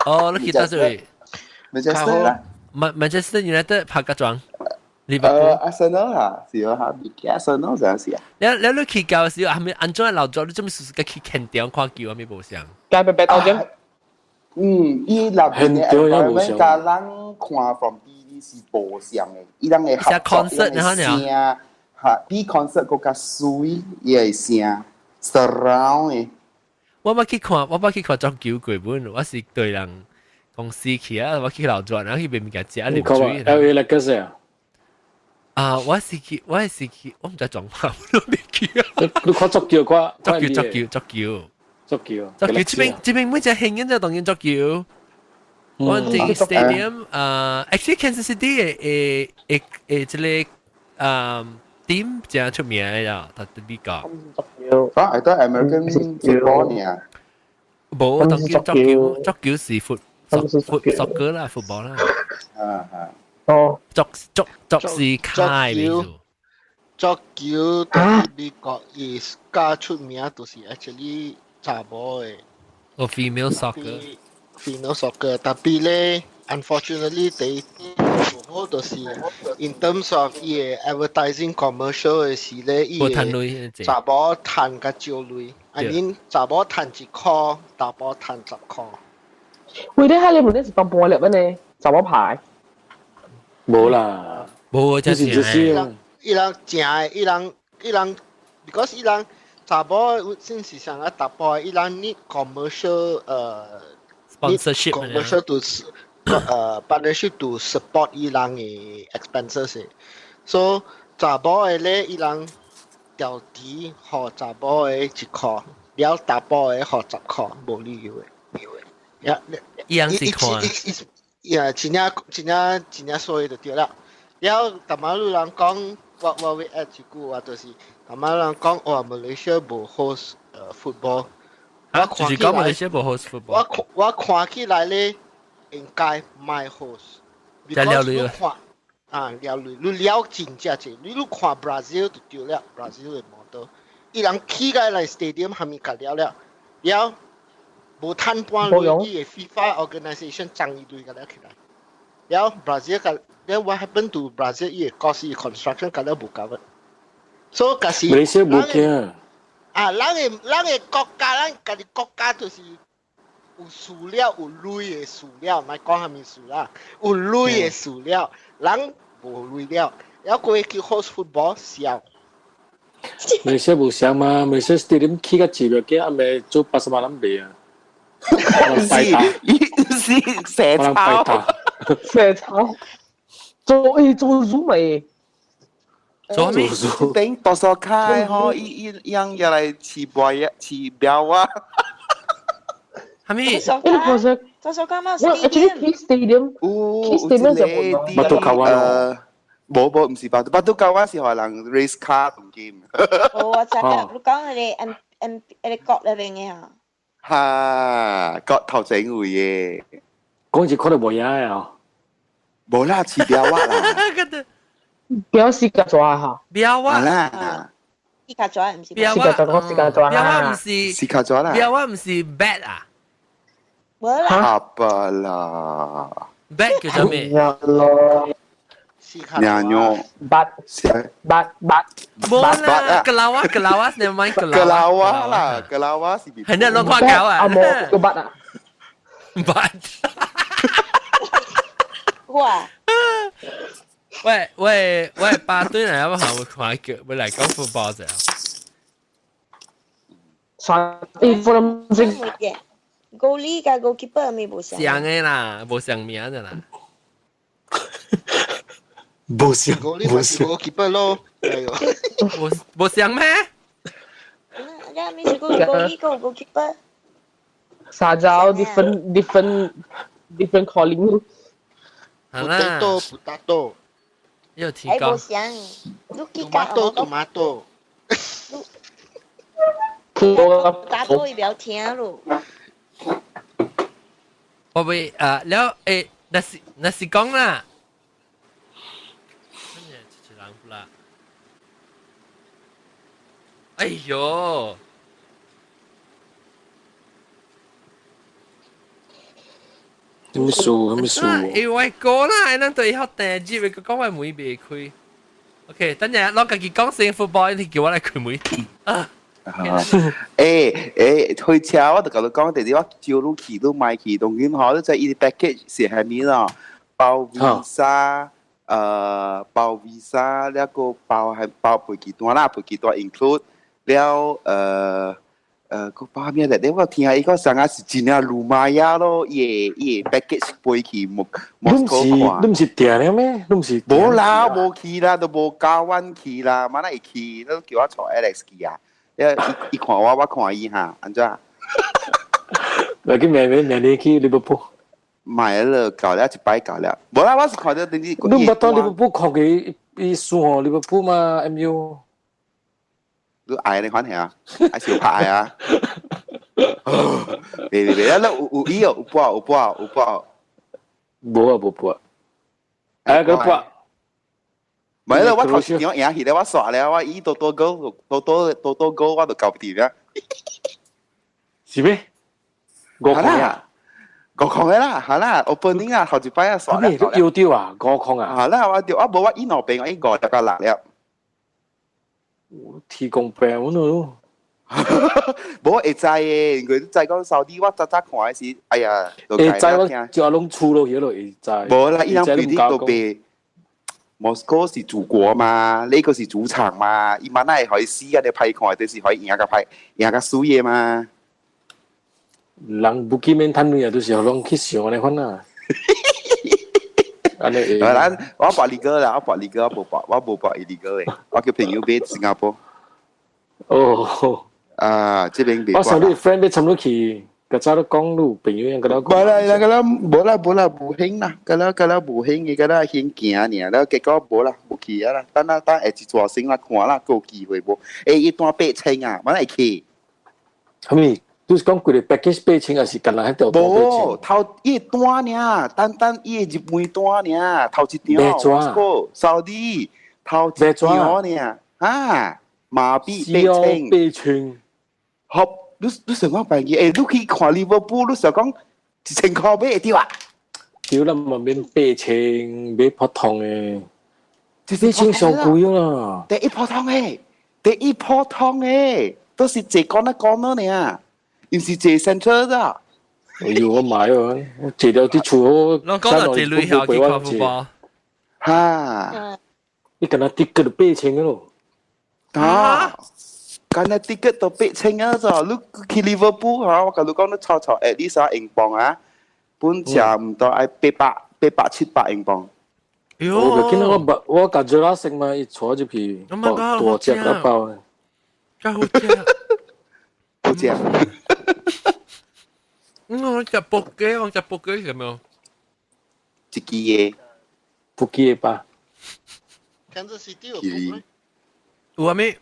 Speaker 1: 哦，你去到這位？
Speaker 10: Manchester 啦。
Speaker 1: Manchester United 拍個莊。
Speaker 10: 阿森納啦，是啊，哈，阿森納啥事啊？
Speaker 1: 你你你去到時候，係咪按怎老早？你做咩事個去現場看球啊？咪無相？
Speaker 2: 該白白到點？
Speaker 10: 嗯，伊內邊嘅 environment 佮咱看 from TV 是無相嘅，伊人嘅合作，伊人嘅聲，嚇比 concert 閣較媠，伊嘅聲 surround 嘅。
Speaker 1: 我捌去看，我捌去看足球過本，我是對人公司去啊，我去樓轉，然後去買物件食，啉水。
Speaker 11: LA Lakers 啊？
Speaker 1: 啊，我是去，我是去，我毋知狀況，我都未去啊。
Speaker 11: 你看足球，看
Speaker 1: 足球，足球，足球，
Speaker 11: 足球，
Speaker 1: 足球。這邊這邊每隻興緊就當然足球。我哋 stadium，actually Kansas City 嘅誒誒誒，這個team 真出名嘅呀，他對美國。
Speaker 10: 啊，係都 American football 呢？
Speaker 1: 無，當然足球，足球是 foot foot soccer 啦，football 啦。
Speaker 10: 啊啊。
Speaker 2: 哦，
Speaker 1: 足足足是開名字。
Speaker 4: 足球對美國伊較出名，就是 actually 查某的。
Speaker 1: 哦，female soccer。
Speaker 4: female soccer，特別咧，unfortunately 第無好就是 in terms of 伊個 advertising commercial 的時咧，伊個查某賺較少鐳，I mean 查某賺1箍，查某賺10箍。
Speaker 2: 喂，你喺你門呢是當半粒呢？查某牌？
Speaker 11: 無啦，
Speaker 1: 無真是。
Speaker 4: 伊人正的，伊人伊人，because 伊人查某先是上個查埔，伊人 need commercial
Speaker 1: sponsorship
Speaker 4: commercial to partnership to support 伊人的 expenses。所以查某的咧，伊人調低予查某的1箍，了查埔的予10箍，無理由的。呀，
Speaker 1: 伊人是看。
Speaker 4: 呀，真正真正真正衰就對了。了，逐擺有人講，我會 add 一句話，就是逐擺人講，哇，馬來西亞無 host football。
Speaker 1: 我看起來，馬來西亞無 host football。
Speaker 4: 我看起來咧，應該莫 host。
Speaker 1: 真了累
Speaker 4: 啊！啊，了累，你了真正濟，你看 Brazil 就對了，Brazil 的 model，伊人起來來 stadium 還咪甲了了，了無趁半鐳，伊的 FIFA organisation 爭伊鐳甲了起來。了 Brazil 甲了 what happened to Brazil 伊的 cost 伊 construction 甲了無夠。所以假是
Speaker 11: 馬來西亞無驚。
Speaker 4: 啊，咱的國家，咱家己國家就是有輸了有鐳的輸了，莫講啥物輸啦，有鐳的輸了，人無鐳了，了過去 host football 笑。
Speaker 11: 馬來西亞無想嘛，馬來西亞 stadium 起較濟個，驚暗暝做 pasar malam 賣啊。
Speaker 10: 是蛇抄，
Speaker 2: 蛇抄，做誒做 Zoom 咪？
Speaker 1: 做咩？
Speaker 10: 頂多數開嗬，伊伊樣入來飼背啊，飼標啊。
Speaker 1: 係咪？
Speaker 2: 因為
Speaker 5: 多數間嘛
Speaker 2: 我 actually stadium，
Speaker 10: 有
Speaker 2: stadium 就冇。
Speaker 11: Batu Kawan 咯。
Speaker 10: 無無，毋是 Batu Batu Kawan 是予人 race car 同 game。
Speaker 5: 哦，我知啦，你講迄個 M M 彼個國那邊的啊。
Speaker 10: 哈，國頭前位的。
Speaker 11: 講是可能無影啊。
Speaker 10: 無啦，飼標啊啦。
Speaker 2: 標是較大哈。
Speaker 1: 標啊。
Speaker 10: 啦。
Speaker 5: 四卡抓毋是？
Speaker 1: 標
Speaker 2: 四卡抓，四卡抓
Speaker 1: 標啊，毋是。
Speaker 10: 四卡抓啦。
Speaker 1: 標啊，毋是 bat 啊。
Speaker 5: 無啦。
Speaker 10: 阿爸啦。
Speaker 1: bat 叫做咩？
Speaker 2: 咯。
Speaker 10: 娘娘。
Speaker 2: bat bat bat。
Speaker 1: 無啦，kelawar kelawar 你買
Speaker 10: kelawar 啦，kelawar 是。
Speaker 1: 係你攞看狗啊？
Speaker 2: 阿冇個 bat 啊。
Speaker 1: bat。
Speaker 5: 哇！
Speaker 1: 喂喂喂，八隊嚟啊！我看叫，會嚟講 football 啫。
Speaker 2: 算，誒，from
Speaker 5: goalie 佮 goalkeeper 咪無相。
Speaker 1: 相的啦，無相名的啦。
Speaker 11: 無相，
Speaker 4: 無相 goalkeeper 咯。
Speaker 1: 無無相咩？
Speaker 5: 你咪是 goalie 個 goalkeeper。
Speaker 2: 沙洲 different different different calling。
Speaker 1: 好啦。
Speaker 4: potato potato。
Speaker 1: 有提高。
Speaker 5: 無相，你記
Speaker 4: tomato tomato。
Speaker 5: 打波伊不要聽咯。
Speaker 1: 我會啊，了誒，那是那是講啦。乜嘢？出人不啦？哎呦！
Speaker 11: 什麼數？什麼數？
Speaker 1: 欸，我講啦，咱對學訂入，佢講我門未開。OK，等陣攞家己講先 football，你叫我來開門。啊！
Speaker 10: 欸，開車我就共你講，第日我招你去，你買去，當然嗬，你知伊 package 是係咩咯？包 visa，包 visa，了個包係包飛機單啦，飛機單 include 了，個包咩咧？你我聽下伊個上下是真正魯瑪亞咯，伊個 package 飛去莫莫斯科看。
Speaker 11: 你毋是訂了咩？你毋是？
Speaker 10: 無啦，無去啦，都無教阮去啦，嘛哪會去？你叫我帶 Alex 去啊？伊伊看我，我看伊哈，按怎？
Speaker 11: 來去明明明年去利物浦。
Speaker 10: 買了，搞了一擺搞了。無啦，我是看到等你。
Speaker 11: 你毋捌到利物浦看佢伊輸予利物浦嘛？MU。
Speaker 10: 你愛你款係啊？還是有拍啊？別別別，啊！有有伊哦，有播有播有播。
Speaker 11: 無啊，無播。哎，個播。
Speaker 10: 唔係啦，我頭先贏起咧，我刷了，我伊多多 goal，多多多多 goal，我就搞唔掂啦。
Speaker 11: 是咩？五控啊？
Speaker 10: 五控嘅啦，係啦，opening 啊，頭一擺啊，刷了。
Speaker 11: 你要丟啊？五控啊？
Speaker 10: 係啦，我丟啊，無我伊兩邊我伊五十個六了。
Speaker 11: 提供病咯。
Speaker 10: 無會知嘅，因為你知講沙地，我早早看的時，哎呀，
Speaker 11: 會知我就攏出落去咯，會知。
Speaker 10: 無啦，伊人比你都白。莫斯科是祖國嘛，呢個是主場嘛，伊嘛哪會可以死啊？你歹看，就是可以贏個歹，贏個輸嘅嘛。
Speaker 11: 人不見面趁鐳啊，都是攏去想按呢款啊。按呢。
Speaker 10: 我博呢個啦，我博呢個，我無博，我無博伊呢個嘅，我叫朋友買新加坡。
Speaker 11: 哦。
Speaker 10: 啊，這邊
Speaker 11: 我想你 friend 欲參你去，較早都講你有朋友樣佮
Speaker 10: 我講。無啦，啦，啦，無啦，無啦，無興啦，佮啦，佮啦，無興嘅，佮啦興行爾，了結果無啦，無去啊啦，等啦等下一逝先啦，看啦，閣有機會無？欸，伊單8000啊，我會去。
Speaker 11: 啥物？就是講規个 package 八千，還是干焦彼條單八千？
Speaker 10: 無，頭伊單爾，單單伊入門單爾，頭一場，個沙地頭一場爾，啊，馬幣八千，
Speaker 11: 八千。
Speaker 10: 好，你你想講辦嘢？欸，你去看利物浦，你想講1000箍買會著啊？
Speaker 11: 對啦，嘛免八千買普通的，八千上貴啦。
Speaker 10: 第一普通的，第一普通的，都是坐講那講那爾，毋是坐 central 咋？
Speaker 11: 哎喲，我買啊！我坐了佇厝，我
Speaker 1: 攏講到坐旅校去看 football。
Speaker 10: 哈！
Speaker 11: 你敢若 ticket 都八千咯？
Speaker 10: 啊！敢若 ticket 都八千啊！咋？你去利物浦嚇，我共你講，你湊湊 at least 英鎊啊，本食毋到愛八百、八百七百英鎊。
Speaker 11: 我見到我我共熱拉識嘛，伊坐入去，大隻個包。
Speaker 1: 真好食，
Speaker 10: 好食。
Speaker 1: 我食布雞，我食布雞係咪？
Speaker 10: 一支嘅，
Speaker 11: 布雞吧。
Speaker 4: Kansas City 有布
Speaker 1: 有啊咩？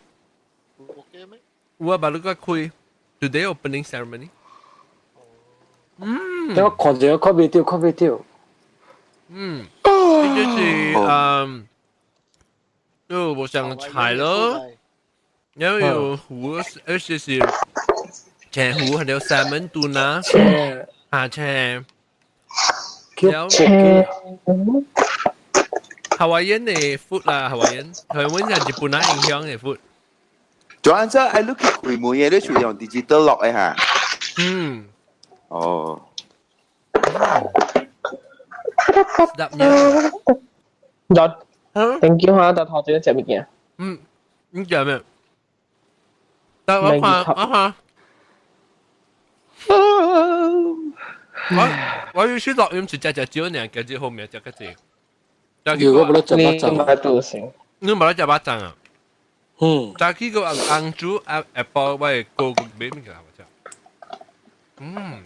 Speaker 4: 有布雞咩？
Speaker 1: 有啊，把你個開，Today opening ceremony。嗯。
Speaker 11: 我看者看袂著，看袂著。
Speaker 1: 嗯，這就是嗯，就我想菜咯，然後有魚，而且是青魚，還有三文豚啊，啊青，然後 Hawaiian 的 food 啦，Hawaiian，Hawaiian 係日本人影響的 food。
Speaker 10: 做按這愛你去開門嘅，你是用 digital lock 的哈？
Speaker 1: 嗯。
Speaker 10: 哦。
Speaker 1: Sedapnya.
Speaker 2: John, thank you 哈，到頭先食物件。
Speaker 1: 嗯，你食咩？但我看我看，我我要去錄音是食食少爾，今日後面食較濟。
Speaker 11: 如果無得食肉粽，
Speaker 2: 你買多少？
Speaker 1: 你無得食肉粽啊？
Speaker 11: 嗯。
Speaker 1: 但係個紅煮下下晡我會過過買物件我食。嗯。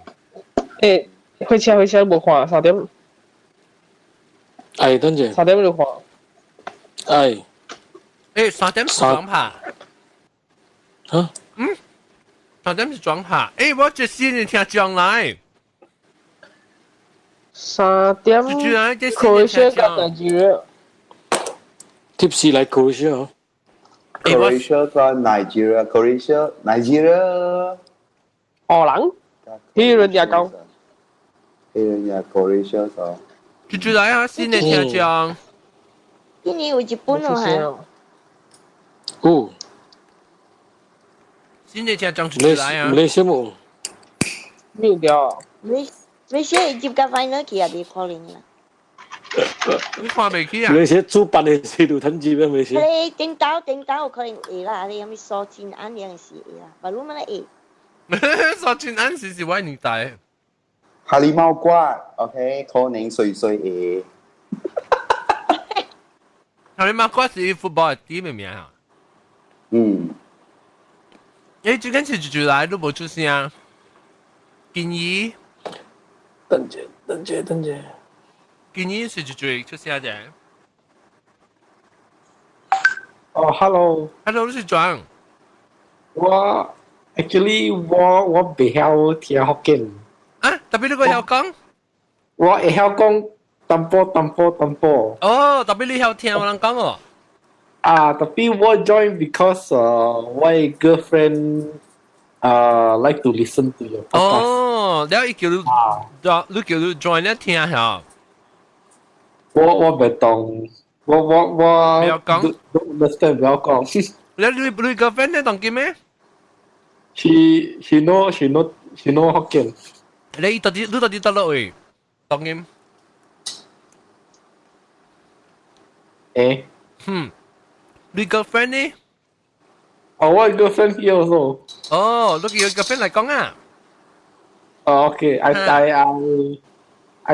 Speaker 2: 欸，火車火車無看三點。
Speaker 11: 哎，等陣。
Speaker 2: 三點就看。
Speaker 11: 哎。
Speaker 1: 欸，三點是裝拍。
Speaker 11: 嚇？
Speaker 1: 嗯。三點是裝拍。欸，我這四年聽將來。
Speaker 2: 三點。
Speaker 1: Croatia
Speaker 2: 佮 Nigeria。
Speaker 11: 貼士來 Croatia。
Speaker 10: Croatia 佮 Nigeria，Croatia Nigeria。
Speaker 2: 荷蘭。黑人也高。
Speaker 10: 黑人也 Croatia 就。
Speaker 1: 住住來啊！新年聽講。
Speaker 5: 今年有日本咯嚇。
Speaker 11: 哦。
Speaker 1: 四真係聽張出來啊！
Speaker 11: 馬來西亞冇。
Speaker 2: 沒掉。
Speaker 5: 馬來西亞入個 final 去也袂可能啦。
Speaker 1: 你看袂起啊？
Speaker 11: 馬來西亞主辦的是就趁錢咩？馬來西亞。
Speaker 5: 你頂到頂到有可能會啦，你有咩蘇貞安樣是會啦，無你乜會。
Speaker 1: 蘇貞安是是我年代。
Speaker 10: 哈利貓瓜，OK，可能碎碎會。
Speaker 1: 哈利貓瓜是 football 的名啊。
Speaker 10: 嗯。
Speaker 1: 誒，最近是住住來都無出聲。建議。
Speaker 11: 等者，等者，等者。
Speaker 1: 建議是住住出聲啫。
Speaker 12: 哦，hello。
Speaker 1: hello，你是怎？
Speaker 12: 我 actually 我袂曉聽福建。
Speaker 1: 啊，特別你個曉講？
Speaker 12: 我會曉講淡薄淡薄淡薄。
Speaker 1: 哦，特別你曉聽我人講哦。
Speaker 12: 啊，特別我 join because 我 girlfriend like to listen to your podcast。
Speaker 1: 哦，了伊叫你，你叫你 join 咧聽下。
Speaker 12: 我袂懂，我
Speaker 1: 不要講
Speaker 12: ，understand 不要講。
Speaker 1: 你 girlfriend 咧當今咩
Speaker 12: ？She know 福建。
Speaker 1: 你到底得落位？當今？
Speaker 12: 誒，
Speaker 1: 嗯，你 girlfriend 呢？
Speaker 12: 哦，我 girlfriend here also。
Speaker 1: 哦，你叫 girlfriend 嚟講啊？
Speaker 12: 哦，OK，I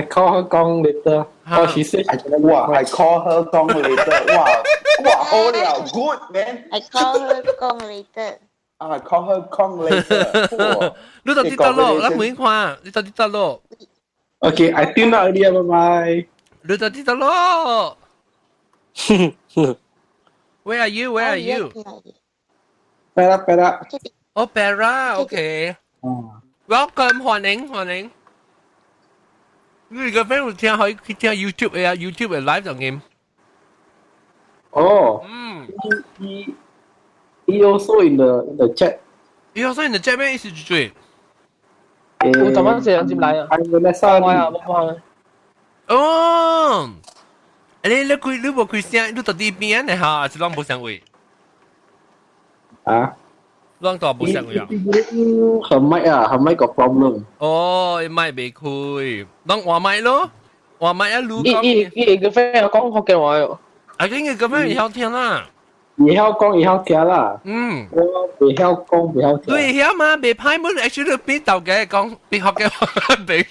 Speaker 12: call her 講 later。哦，she said
Speaker 10: 哇，I call her 講 later。哇哇，好了，good man。
Speaker 5: I call her 講 later。
Speaker 10: 啊，call her 講 later。
Speaker 1: 你到底得咯？咱問看，你到底得咯
Speaker 12: ？Okay，I tune out already，拜拜。
Speaker 1: 你到底得咯？Where are you? Where are you?
Speaker 12: Perak, Perak.
Speaker 1: Oh, Perak. Okay. Welcome，歡迎歡迎。你個 friend 有聽可以去聽 YouTube 嘅啊，YouTube 嘅 live 就見。
Speaker 12: 哦。
Speaker 1: 嗯。
Speaker 12: He also in the chat.
Speaker 1: He also in the chat 咩意思？住住。
Speaker 2: 有怎麼這樣進來啊？
Speaker 12: 係 Vanessa
Speaker 2: 我啊，冇看。
Speaker 1: 哦。你開你無開聲，你到底邊呢？哈，是攏無相位。
Speaker 12: 啊？
Speaker 1: 攏都無相位啊？
Speaker 12: 佢麥啊，佢麥個 problem。
Speaker 1: 哦，麥未開，攏換麥咯，換麥一路講。
Speaker 2: 伊個 friend 講福建話喲。
Speaker 1: 啊，你個 friend 會曉聽啦。
Speaker 12: 會曉講會曉聽啦。
Speaker 1: 嗯。
Speaker 12: 我袂曉講袂曉聽。
Speaker 1: 你會曉嗎？袂歹，本 actually 比豆家講比福建話比。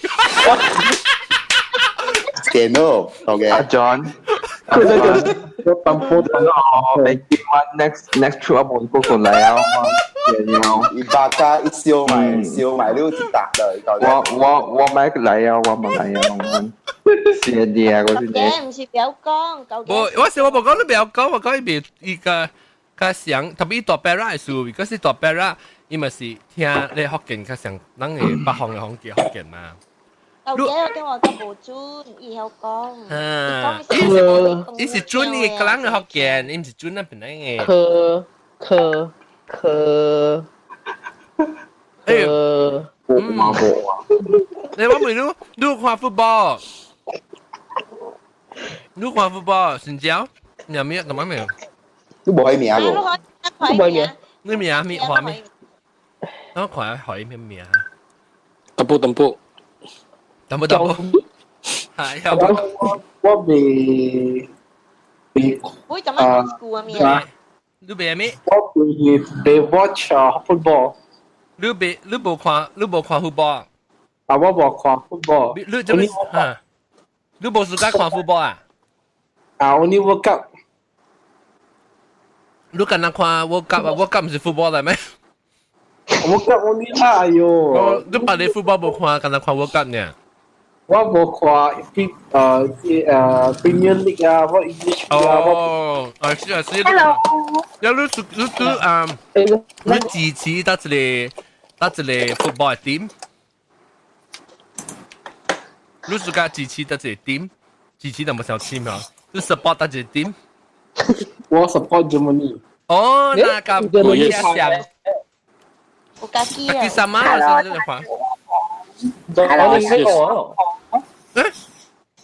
Speaker 10: 電腦，OK。
Speaker 9: 阿 John，
Speaker 12: 我淡薄淡
Speaker 9: 薄。你叫我 next trip 我冇過過嚟啊！
Speaker 10: 我一百加一燒埋燒埋你一打的。
Speaker 9: 我買嚟啊！我冇嚟啊！我謝你啊！嗰啲
Speaker 5: 嘢唔是表講，究
Speaker 1: 竟。我是我無講你不要講，我講伊袂伊個較像，特別大白拉的事，嗰是大白拉，伊嘛是聽你福建較像，咱的北方的方言福建嘛。
Speaker 5: 究竟我跟我都無準，伊曉講。
Speaker 1: 嗯，伊是準伊個人的福建，伊毋是準咱本來的。
Speaker 2: 科科科
Speaker 1: 科，
Speaker 9: 冇啊冇啊！
Speaker 1: 你我問你，你看 football？你看 football 新疆？你有咩？怎麼沒有？
Speaker 10: 你無彼名無？
Speaker 2: 你無名？
Speaker 1: 你名咩？畫咩？我看下海咩名？
Speaker 11: 淡薄淡薄。
Speaker 1: 淡薄淡薄。係
Speaker 12: 我未未。
Speaker 5: 會怎麼顧啊咩？
Speaker 1: 你未咩？
Speaker 12: 我未未 watch football。
Speaker 1: 你未你無看你無看 football？
Speaker 12: 啊，我無看 football。
Speaker 1: 你做咩？嚇？你無時間看 football 啊？
Speaker 12: 啊，only World Cup。
Speaker 1: 你敢若看 World Cup 啊？World Cup 毋是 football 來咩
Speaker 12: ？World Cup only 啦，哎喲！
Speaker 1: 你別個 football 無看，敢若看 World Cup 呢？
Speaker 12: 我無看Premier League 啊，我 English
Speaker 1: 啊，哦，啊是啊是。
Speaker 13: Hello。
Speaker 1: 有你你你啊，你支持得一個 football team？你自家支持得一個 team？支持就冇小簽啊？你 support 得一個 team？
Speaker 12: 我 support Germany。
Speaker 1: 哦，那個不一樣。
Speaker 5: 我家己啊。
Speaker 1: 第三嘛，是這個話。
Speaker 2: Hello。
Speaker 1: 誒，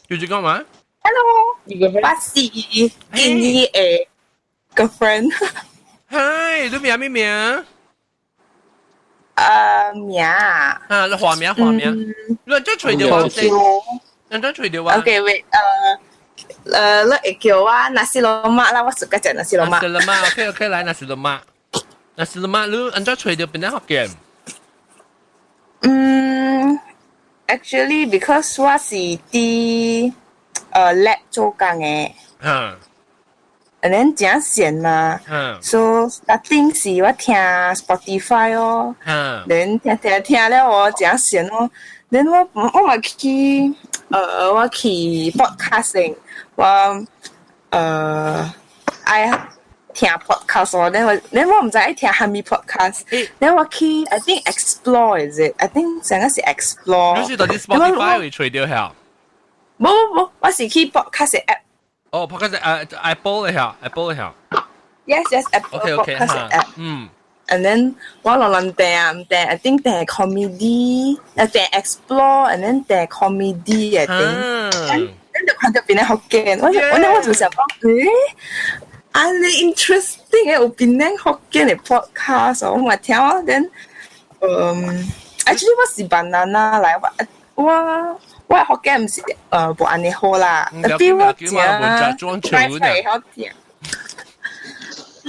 Speaker 1: 叫住講嘛
Speaker 13: ？Hello，我是建議的 girlfriend。
Speaker 1: 嗨，你名咩名？
Speaker 13: 名啊。
Speaker 1: 啊，你畫名畫名，你按怎揣著我先？按怎揣著我
Speaker 13: ？OK wait，你會叫我 nasi lemak 啦，我 suka 食 nasi lemak。
Speaker 1: Nasi lemak，OK OK，來 nasi lemak。Nasi lemak，你按怎揣著檳城福建？
Speaker 13: 嗯，actually because 我是佇lab 做工的。And then 真閒嘛，so starting 是我聽 Spotify 哦，then 聽聽聽了我真閒哦，then 我嘛去我去 podcasting，我愛聽 podcast 哦，then 我 then 我毋知愛聽啥物 podcast，then 我去 I think explore is it？I think 成個是 explore。
Speaker 1: 你是佇 Spotify 會揣著遐？
Speaker 13: 無無無，我是去 podcast app。
Speaker 1: 哦，podcast Apple 的遐，Apple 的遐。
Speaker 13: Yes, Apple podcast app。And then 我落落訂啊，毋訂，I think 訂 comedy，訂 explore，and then 訂 comedy I think。then 就看到檳城福建，我就想講，按呢 interesting 的有檳城福建的 podcast，我嘛聽啊，then actually 我是 banana 來，我福建毋是無按呢好啦，特別我正會曉聽。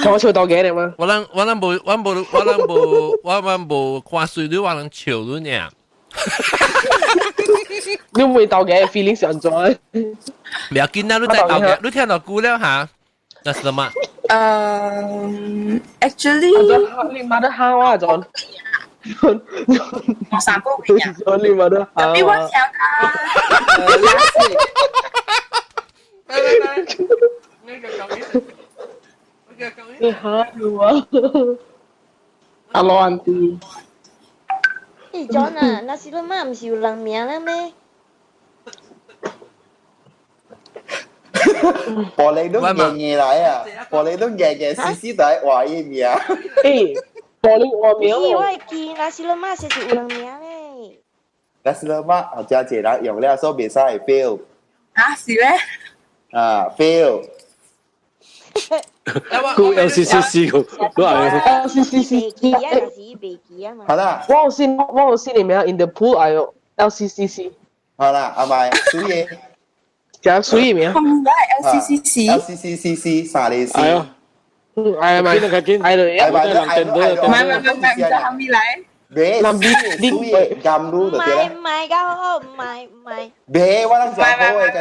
Speaker 2: 我笑到幾你嗎？
Speaker 1: 我人無看水你，我人笑你呢。
Speaker 2: 你唔會鬥嘅 feeling 是按怎？
Speaker 1: 唔要緊啦，你再鬥嘅，你聽到久了嚇，那是什麼？
Speaker 13: Actually，
Speaker 2: 你媽的喊我 John，
Speaker 13: 我三個月啊。
Speaker 2: 你媽的
Speaker 13: 特別我聽到 last
Speaker 1: 來來來，那個講
Speaker 2: 你喊我，阿羅 auntie。
Speaker 5: 欸，John 啊，nasi lemak 毋是有人名了咩？
Speaker 10: 玻璃都硬硬來啊！玻璃都硬硬死死都係話伊名。
Speaker 2: 欸，玻璃話名。
Speaker 5: 是，我會記 nasi lemak 是有人名咧。
Speaker 10: Nasi lemak 哦，真濟人用了，所以袂使會 fail。
Speaker 13: 啊，是咩？
Speaker 10: 啊，fail。
Speaker 11: 個 LCCC 個都係
Speaker 2: LCCC
Speaker 5: 記啊，是袂記啊嘛。
Speaker 10: 好啦，
Speaker 2: 我有先你名 in the pool 係 LCCC。
Speaker 10: 好啦，阿咪，水嘅。
Speaker 2: 講水名。
Speaker 13: 我唔係 LCCC。
Speaker 10: LCCCC 三個 C。
Speaker 11: 係啊。
Speaker 2: 嗯，係咪？
Speaker 11: 緊，
Speaker 2: 係咯，
Speaker 10: 係咪？
Speaker 13: 唔係唔係唔係，唔知後面來。
Speaker 10: 別，
Speaker 2: 南邊
Speaker 10: 水嘅甘露就對啦。
Speaker 5: 唔係，唔好，唔係唔係。
Speaker 10: 別，我諗食好嘅，咁樣。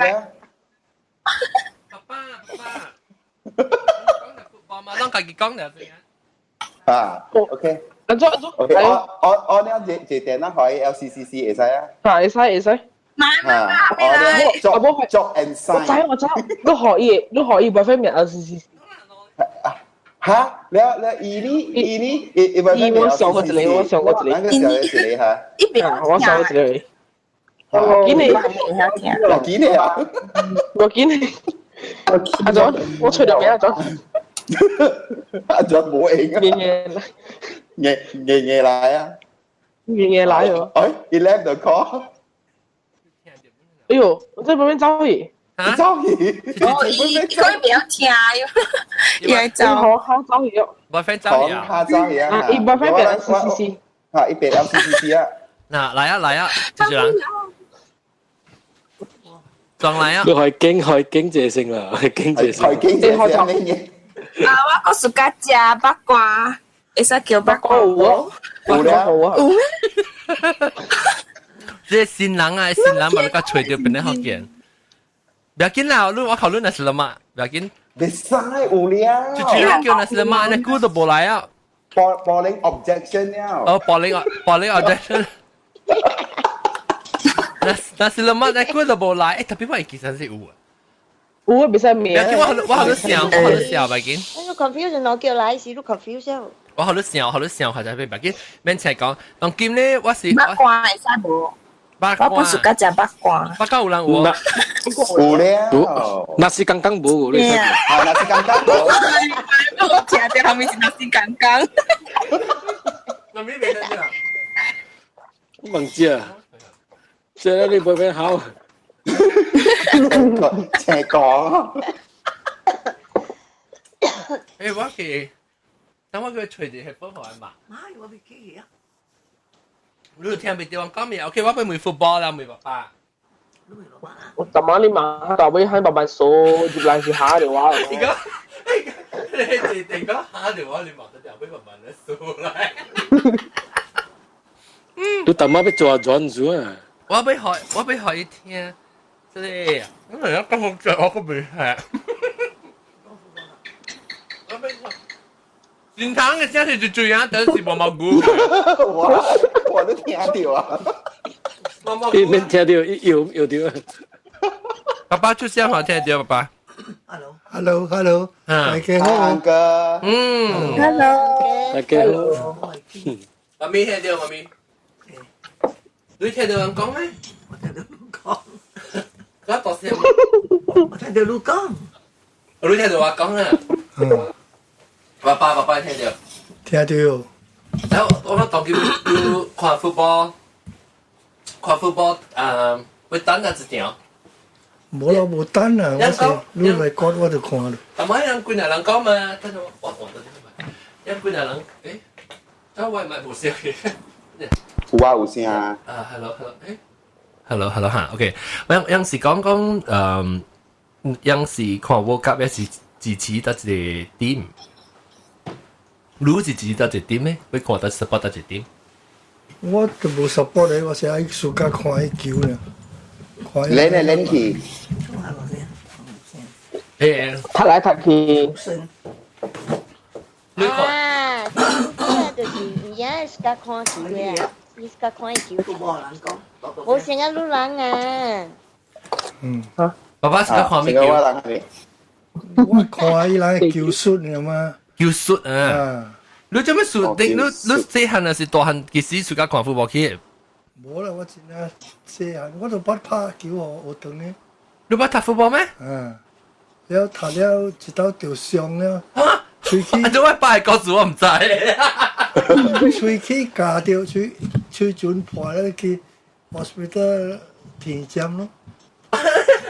Speaker 1: 爸爸，爸爸，攏家己講了。
Speaker 10: 啊，OK。
Speaker 2: 按怎按怎
Speaker 10: ？OK，我呢這這電腦可以 LCCC 會使啊？
Speaker 2: 啊，會使會使。
Speaker 10: 啊，我作作 and sign。
Speaker 2: 我知我知，你可以你可以 boyfriend 名 LCCC。
Speaker 10: 哈，了了，伊呢伊呢伊伊
Speaker 2: 伊我上過一個，我上過一個。
Speaker 10: 哪個上過一個哈？
Speaker 2: 我上過一個。我見你，
Speaker 10: 我見你啊！
Speaker 2: 我見你。阿總，我吹到名阿總。
Speaker 10: 阿總冇應啊！
Speaker 2: 硬硬
Speaker 10: 硬硬硬來啊！
Speaker 2: 硬硬來哦！
Speaker 10: 哎，he left the call。
Speaker 2: 哎呦，我在旁邊走去。
Speaker 10: 走去。
Speaker 13: 哦，伊佢袂曉聽，伊會走。
Speaker 2: 好好走去哦。
Speaker 1: boyfriend 走去啊！
Speaker 10: 他走去啊！
Speaker 2: 伊 boyfriend 變 LCCC。
Speaker 10: 啊，伊變 LCCC 啊！
Speaker 1: 嗱，來啊來啊，繼續人。撞來啊！
Speaker 11: 你係經係經濟性啦，係經濟性。
Speaker 10: 係經濟性。
Speaker 13: 啊，我閣 suka 食北瓜，會使叫北瓜
Speaker 2: 有啊，
Speaker 10: 有啦，
Speaker 2: 有啊。
Speaker 13: 有咩？
Speaker 1: 這新人啊，新人嘛，你甲揣著檳城福建。不要緊啦，你我考慮 nasi lemak，不要緊。
Speaker 10: 袂使有了。
Speaker 1: 就主要叫 nasi lemak，你估都無來啊。
Speaker 10: 玻璃 objection 了。
Speaker 1: 哦，玻璃 objection。Nasi lemak 你估都無來，欸，特別我會記得是有啊。
Speaker 2: 有啊，袂使名。
Speaker 1: 不要緊，我好多想，我好多想，不要緊。
Speaker 5: 你 confuse 我叫來時，你 confuse
Speaker 1: 我好多想，好多想，或者別緊，免請講。當今咧，我是
Speaker 13: 北瓜會使無？我本 suka 食北瓜。
Speaker 1: 北瓜有人有？
Speaker 10: 有了。
Speaker 11: Nasi kangkang 無，你
Speaker 10: 啊，nasi kangkang 無。
Speaker 13: 我食的後面是 nasi kangkang。
Speaker 1: 那咩袂得啊？
Speaker 11: 我唔知啊，食了你不變好。
Speaker 10: 請講。
Speaker 1: 欸，我去，等我去揣一個報來嘛。
Speaker 14: 媽，我未記啊。
Speaker 1: 你聽袂著我講咩？OK，我欲問 football 啦，問爸爸。
Speaker 2: 我尋晚你問大尾喺慢慢數入來是下電話。
Speaker 1: 你講，你定講下電話，你望得就俾慢慢來數來。
Speaker 11: 你大媽欲做轉數啊？
Speaker 1: 我欲學，我欲學伊聽，這個，因為我講好著，我閣袂學。我欲學。現場嘅聲是最最啊，等是毛毛菇。
Speaker 10: 我都聽著啊。
Speaker 1: 毛毛菇。
Speaker 11: 一邊聽著，一搖搖著。
Speaker 1: 爸爸出聲話聽著，爸爸。
Speaker 14: Hello，Hello，大家好。
Speaker 10: 哥。
Speaker 1: 嗯。
Speaker 13: Hello。
Speaker 11: 大家好。
Speaker 1: 媽咪聽著，媽咪。你聽著人講咩？
Speaker 15: 我聽著你講。
Speaker 1: 我大聲。
Speaker 15: 我聽著你講。
Speaker 1: 你聽著我講啊。嗯。爸爸，爸爸聽著。
Speaker 14: 聽著。
Speaker 1: 然後我當佢要看 football，看 football，會等啊一場。
Speaker 14: 無啦，無等啊！我是你來講，我就看咯。
Speaker 1: 阿媽人幾若人講嘛，等陣我我得人幾若人，誒，但我咪無聲嘅。
Speaker 10: 有啊，有聲啊。
Speaker 1: 啊，hello，hello，誒，hello，hello 嚇，OK。我有時講講，有時看 World Cup 也是支持得一個 team。你是支持得一個 team 咩？會看得 support 得一個 team？
Speaker 14: 我就無 support 咧，我是愛暑假看伊球呢。
Speaker 10: 練來練去。
Speaker 1: 誒，
Speaker 2: 踢來踢去。
Speaker 5: 啊，這就是而家是較看球嘅，你是較看球。無成個路人啊。
Speaker 14: 嗯。
Speaker 2: 嚇？
Speaker 1: 爸爸是較看咩球？
Speaker 14: 我看伊人的球術，你知嘛？
Speaker 1: 球術啊！你做咩術？你你你細漢還是大漢？其實暑假看 football 去？
Speaker 14: 無啦，我真正細漢，我都捌拍球予學堂呢。
Speaker 1: 你捌踢 football 咩？
Speaker 14: 嗯。了讀了一道著傷了，喙齒。
Speaker 1: 做咩擺個故事我毋知。
Speaker 14: 喙齒咬著，喙喙唇破了去 hospital 填針咯。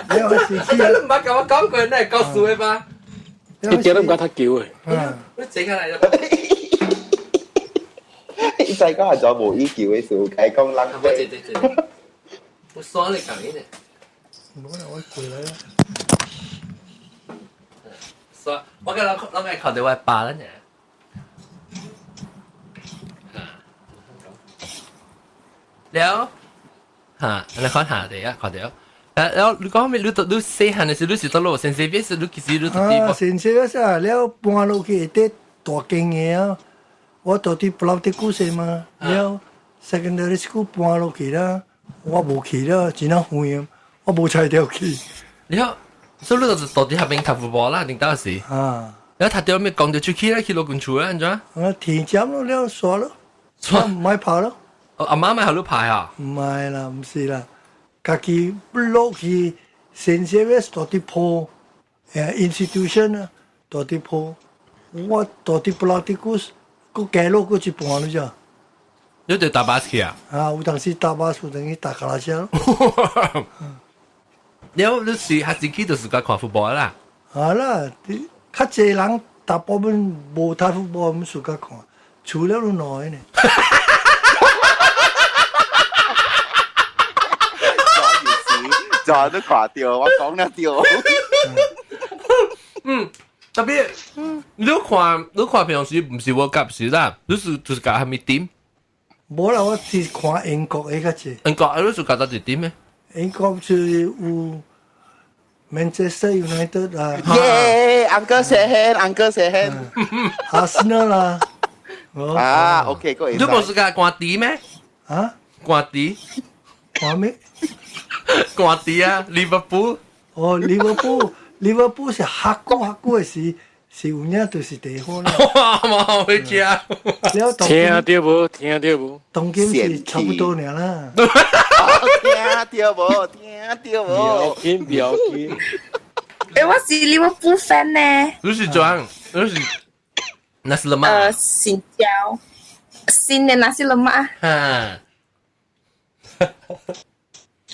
Speaker 14: 了是去。
Speaker 1: 你毋捌共我講過，你係故事的吧？
Speaker 11: 一啲都毋敢踢球的。
Speaker 1: 你坐下來。
Speaker 10: 伊知講係做無意球的時候，解講人。
Speaker 1: 我坐坐坐。我刷你講呢？
Speaker 14: 無啦，我過來啦。
Speaker 1: 刷，我甲人人愛看著我爸啦呢。了，嚇，你看下第一看著。了，你講咩？你讀你細漢的時，你是佗落先生，別是你其實你讀
Speaker 14: 啊，先生啥了搬落去佇大間的啊。我到佇 Pulau Tikus 嘛，了 secondary school 搬落去啦，我無去了，真啊遠，我無才調去。
Speaker 1: 了，所以你就是到佇彼邊讀 football 啦，定當時。
Speaker 14: 啊。
Speaker 1: 了讀著咩講著出去啦，去老公厝啦，按怎？
Speaker 14: 啊，填針咯，了煞咯，毋愛拍咯。
Speaker 1: 哦，阿媽咪予你拍啊？
Speaker 14: 毋愛啦，毋是啦，家己落去先生咧蹛佇鋪，institution 啊，蹛佇鋪，我蹛佇 Pulau Tikus。閣加落閣一半了咋？
Speaker 1: 你著搭巴士去啊？
Speaker 14: 啊，有當時搭巴士，有當時搭腳踏車。
Speaker 1: 了，你是還是去就是佮看 football 啦？
Speaker 14: 啊啦，較濟人大部分無睇 football，毋暑假看，除了你兩个呢。
Speaker 10: 就都看著，我講了著。
Speaker 1: 嗯。特別，你看，你看平常時毋是 World Cup 時啦，你是就是共啥物 team？
Speaker 14: 無啦，我是看英國的較濟。
Speaker 1: 英國，你是共佗一 team 咩？
Speaker 14: 英國就是有 Manchester United 啦。
Speaker 10: 耶，Uncle 寫hand，Uncle 寫hand。
Speaker 14: 阿仙奴啦。
Speaker 10: 啊，OK，個
Speaker 1: 你無是共官豬咩？
Speaker 14: 啊？
Speaker 1: 官豬？
Speaker 14: 看咩？
Speaker 1: 官豬啊，利物浦。
Speaker 14: 哦，利物浦。利物浦是較久較久的時，是有影就是第好啦。
Speaker 1: 哇，會食。
Speaker 14: 了，
Speaker 11: 聽著無？聽著無？
Speaker 14: 當今是差不多爾啦。
Speaker 10: 聽著無？聽著無？
Speaker 11: 不要緊，不要緊。
Speaker 13: 欸，我是利物浦 fan 呢。
Speaker 1: 你是怎？你是 nasi lemak？
Speaker 13: 新椒，新的 nasi lemak。
Speaker 1: 哈。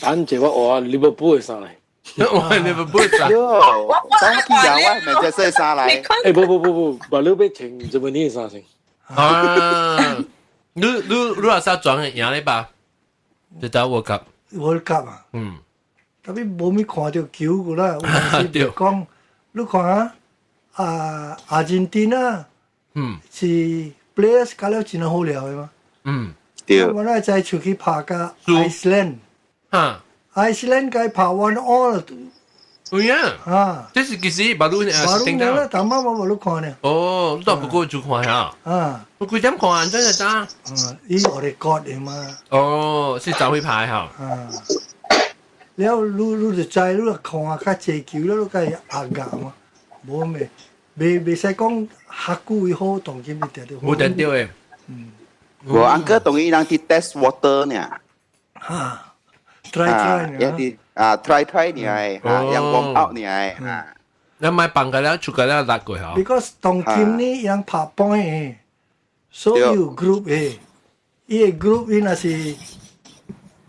Speaker 11: 等者我換利物浦的衫來。
Speaker 1: 我利物浦衫。
Speaker 10: 喲，我去啊！我咪就說衫來。
Speaker 11: 欸，不不不不，把你欲穿這麼你的衫先。
Speaker 1: 啊。你你阿啥裝嘅贏你吧？就打 World Cup。
Speaker 14: World Cup 啊？
Speaker 1: 嗯。
Speaker 14: Tapi 無咪看到球個啦，有陣時講，你看啊，啊，阿根廷啊，是 players 搞了真好料的嘛。
Speaker 10: 對。
Speaker 14: 我那再出去拍個 Iceland，Iceland 該拍 1-all。
Speaker 1: 有影？
Speaker 14: 啊。
Speaker 1: 這是其實馬路
Speaker 14: 馬路呢？當媽我無你看呢。
Speaker 1: 哦，你都不過就看下。
Speaker 14: 啊。
Speaker 1: 我幾點看？真係打。
Speaker 14: 嗯，伊我哋割的嘛。
Speaker 1: 哦，是走去拍哈。
Speaker 14: 啊。了，你你就知，你看較濟球了，你該壓壓嘛，無咩，袂使講較久好，當今一定
Speaker 1: 無定對的。
Speaker 14: 嗯。
Speaker 10: 無，uncle 當伊人佇 test water 呢。
Speaker 14: 哈，try try
Speaker 10: 呢。一啲啊，try try 呢係，啊，用 warm up 呢係，啊。
Speaker 1: 你買放個了，出個了，落過嚇。
Speaker 14: Because 當今呢，人拍 point 的，所有 group 的，伊個 group 伊若是。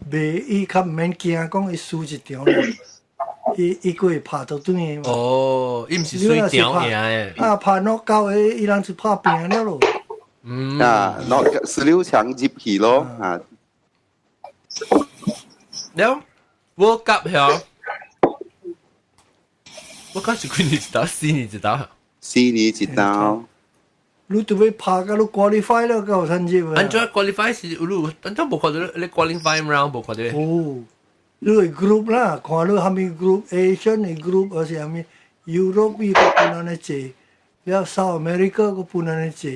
Speaker 14: 袂，伊較毋免驚講伊輸一場咧，伊伊閣會拍到轉去嘛。
Speaker 1: 哦，伊毋是輸一場贏的。
Speaker 14: 啊，拍諾九個，伊人就拍平了咯。
Speaker 10: 啊，諾16強入去咯，啊。
Speaker 1: 了，World Cup 曉，我講是幾年一道，4年一道。
Speaker 10: 4年一道。
Speaker 14: 你都欲拍甲你 qualify 了，夠趁入。
Speaker 1: 按怎 qualify 是你，按怎無看到你 qualify round 無看到？
Speaker 14: 哦，你個 group 啦，看你蝦米 group，Asian 的 group 還是蝦米 Europe 伊個分按呢坐，了 South America 個分按呢坐，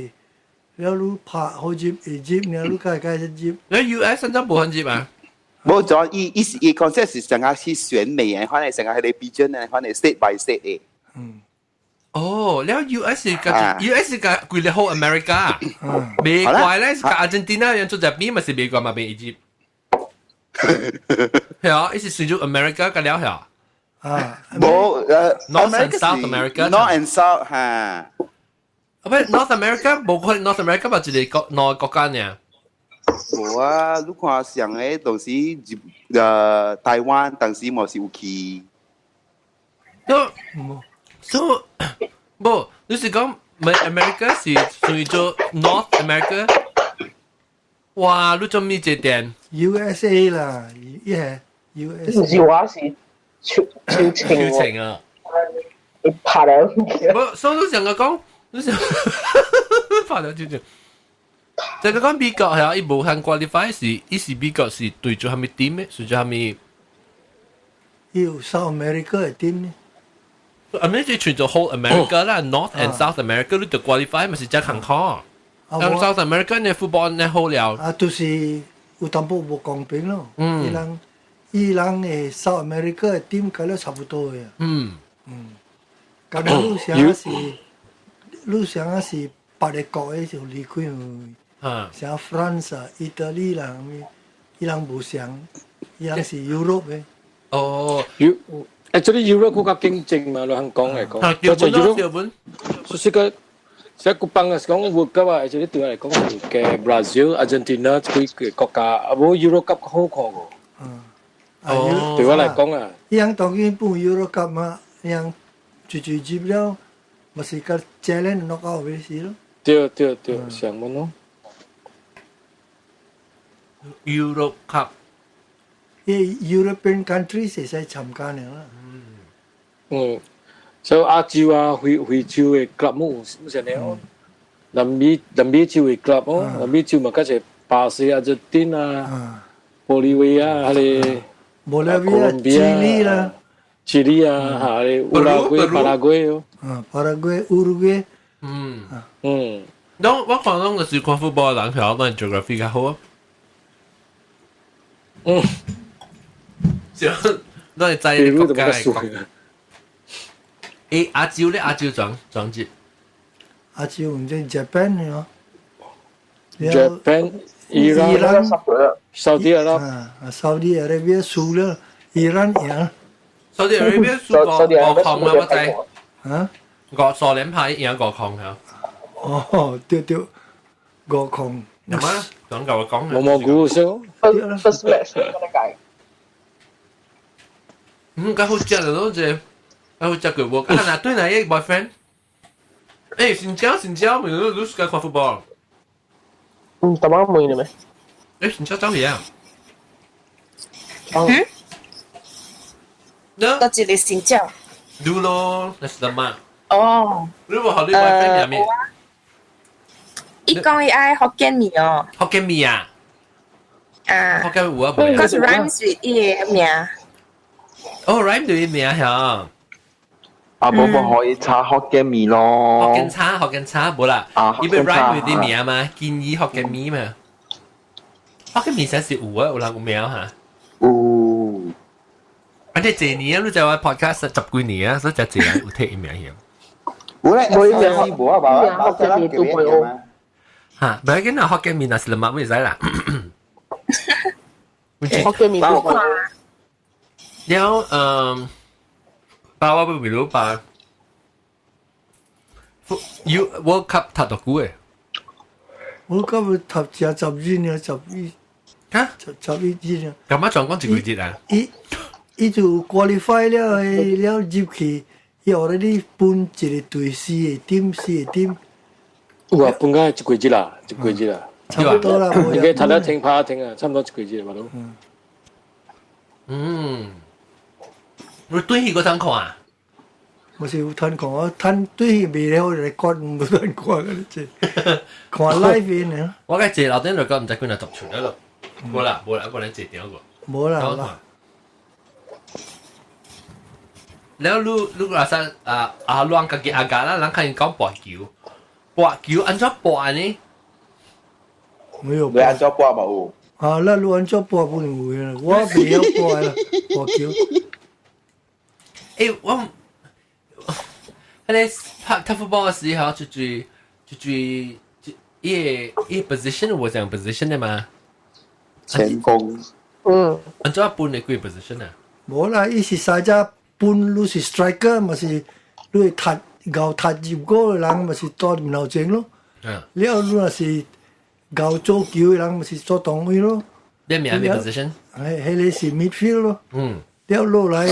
Speaker 14: 了你拍好入會入，了你該該入。
Speaker 1: 你 US 按怎無分入啊？
Speaker 10: 無咗，伊伊是伊 concept 是成日去選美嘅，反正成日係你標準嘅，反正 state by state 的。
Speaker 1: 哦，了 US 個 US 個規個 whole America，美國咧是阿根廷啊，人做這邊嘛是美國嘛邊 Egypt。係啊，伊是算做 America 個了係啊。
Speaker 14: 啊，
Speaker 10: 無
Speaker 1: North and South America。
Speaker 10: North and South 嚇。
Speaker 1: 啊，不，North America 無可能 North America 嘛一個國兩個國家呢。
Speaker 10: 無啊，你看上個當時入台灣當時嘛是有去。
Speaker 1: So 無，你是講美 America 是屬於做 North America？哇，你做咩這點
Speaker 14: ？USA 啦，伊係 USA。
Speaker 2: 唔是我是超超情
Speaker 1: 超情啊！
Speaker 2: 你拍了。
Speaker 1: 無，所以你成個講，你成拍了超情。這個講美國係啊，伊無限 qualify 是，伊是美國是對住蝦米 team 的，對住蝦米？
Speaker 14: 伊有 South America 的 team 呢。
Speaker 1: 啊，咩是全做 whole America 啦，North and South America 你就 qualify 咪是只坎坷。但 South America 呢 football 呢好了。
Speaker 14: 啊，就是有淡薄無公平咯。伊人的 South America 的 team 甲了差不多的。咁你想是，你想是別個國的就離開。像 France 啊、意大利啦，伊人無相，伊人是 Europe 的。
Speaker 1: 哦。
Speaker 11: Actually Europe 較競爭嘛，你香港嚟講，
Speaker 1: 就 Europe 本，
Speaker 11: 所以個所以個幫嘅講 World Cup 啊，actually 對我嚟講係嘅 Brazil、Argentina 幾個國家，啊無 Euro Cup 好看過。
Speaker 14: 哦，
Speaker 11: 對我嚟講啊，
Speaker 14: 伊人當然半 Euro Cup 嘛，伊人就就入了，嘛是較 challenge knock out 嘅事咯。
Speaker 11: 對對對，上門咯。
Speaker 1: Europe Cup，
Speaker 14: 伊 European countries 會使參加呢啦。
Speaker 11: 嗯，所以亞洲啊、非洲的 club 冇有啥呢？南美洲的 club 哦，南美洲嘛，較濟巴西、阿根廷啊、玻利維亞，還是
Speaker 14: 玻利維亞、智利啦、
Speaker 11: 智利啊，還是烏拉圭、巴拉圭哦。
Speaker 14: 啊，巴拉圭、烏魯圭。
Speaker 1: 當我看攏就是看 football 人，佢可能 geography 較好啊。就都係知國家嘅國。誒，亞洲咧，亞洲裝裝節。
Speaker 14: 亞洲唔知 Japan 咯。
Speaker 11: Japan、伊朗、沙特阿拉伯。
Speaker 14: 啊，沙特阿拉伯輸了，伊朗贏。
Speaker 1: 沙特阿拉伯輸5-0啊！我知。
Speaker 14: 啊？
Speaker 1: 五數連牌贏5-0嚇。
Speaker 14: 哦，對對，5-0。
Speaker 1: 有嗎？講夠我講。
Speaker 11: 冇冇估數。
Speaker 2: First match 嗰個解。
Speaker 1: 嗯，較好食就攞隻，較好食過無？啊，那對哪一個 boyfriend？誒，新疆新疆，咪你你喜歡看 football？
Speaker 2: 嗯，大媽問你咩？
Speaker 1: 誒，你走去啊？
Speaker 13: 嗯？我一個新椒。
Speaker 1: 你咯，那是什麼？
Speaker 13: 哦。
Speaker 1: 你無學你 boyfriend 名咩？
Speaker 13: 伊講伊愛福建麵哦。
Speaker 1: 福建麵啊？
Speaker 13: 啊。
Speaker 1: 福建麵有啊？無？
Speaker 13: Cause rhymes with 伊个名。
Speaker 1: 哦，rhyme 對伊名嚇。
Speaker 9: 啊，無無可以炒福建麵咯。
Speaker 1: 福建炒，福建炒，無啦。
Speaker 9: 啊，
Speaker 1: 伊欲 rhyme with 啲名嘛，建議福建麵嘛。福建麵實是有啊，有人有名嚇。
Speaker 9: 有。
Speaker 1: 而且這年啊，你就話 podcast 十幾年啊，所以就這人有聽伊名曉。
Speaker 10: 有咧，
Speaker 2: 冇名
Speaker 10: 無啊，無
Speaker 2: 福建麵都會有。
Speaker 1: 嚇，唔要緊啦，福建麵若是兩百會使啦。
Speaker 2: 福建麵都會。
Speaker 1: 了，嗯，包我不如包。You World Cup 踢多久誒？
Speaker 14: World Cup 踢成10日啊，11。
Speaker 1: 嚇？11
Speaker 14: 日啊。
Speaker 1: 咁啊，狀講一幾日啊？
Speaker 14: 伊伊就 qualify 了，了入去，伊 already 分一個隊四個 team，四個 team。
Speaker 11: 有啊，分開一季節啦，一季節啦。
Speaker 14: 差不多啦。
Speaker 11: 應該踢得停拍停啊，差唔多一季節嘛都。
Speaker 1: 嗯。你對戲嗰陣看啊？
Speaker 14: 我是有趁看，我趁對戲未了 record 無趁看嘅，這看 live 呢。
Speaker 1: 我嘅借樓頂 record 唔知幾若讀出來咯。無啦，無啦，無人借掉過。
Speaker 14: 無啦，無啦。
Speaker 1: 了，你你若說啊啊，亂家己阿家啦，人看伊講博球，博球按怎博呢？
Speaker 14: 沒有。
Speaker 10: 你按怎博嘛有？
Speaker 14: 啊，那你按怎博不能有啦，我袂曉博啦，博球。
Speaker 1: 欸，我，彼个拍踢 football 的時候，就最就最就伊个伊 position 有這樣 position 的嘛？
Speaker 10: 前鋒。
Speaker 2: 嗯。
Speaker 1: 按怎分的幾個 position 啊？
Speaker 14: 無啦，伊是三隻分，你是 striker，嘛是你會踢𠢕踢入ゴ的人，嘛是蹛面頭前咯。
Speaker 1: 嗯。
Speaker 14: 了，你若是𠢕做球的人，嘛是做中衛咯。
Speaker 1: 你名咩 position？
Speaker 14: 哎，彼个是 midfield 咯。
Speaker 1: 嗯。
Speaker 14: 了落來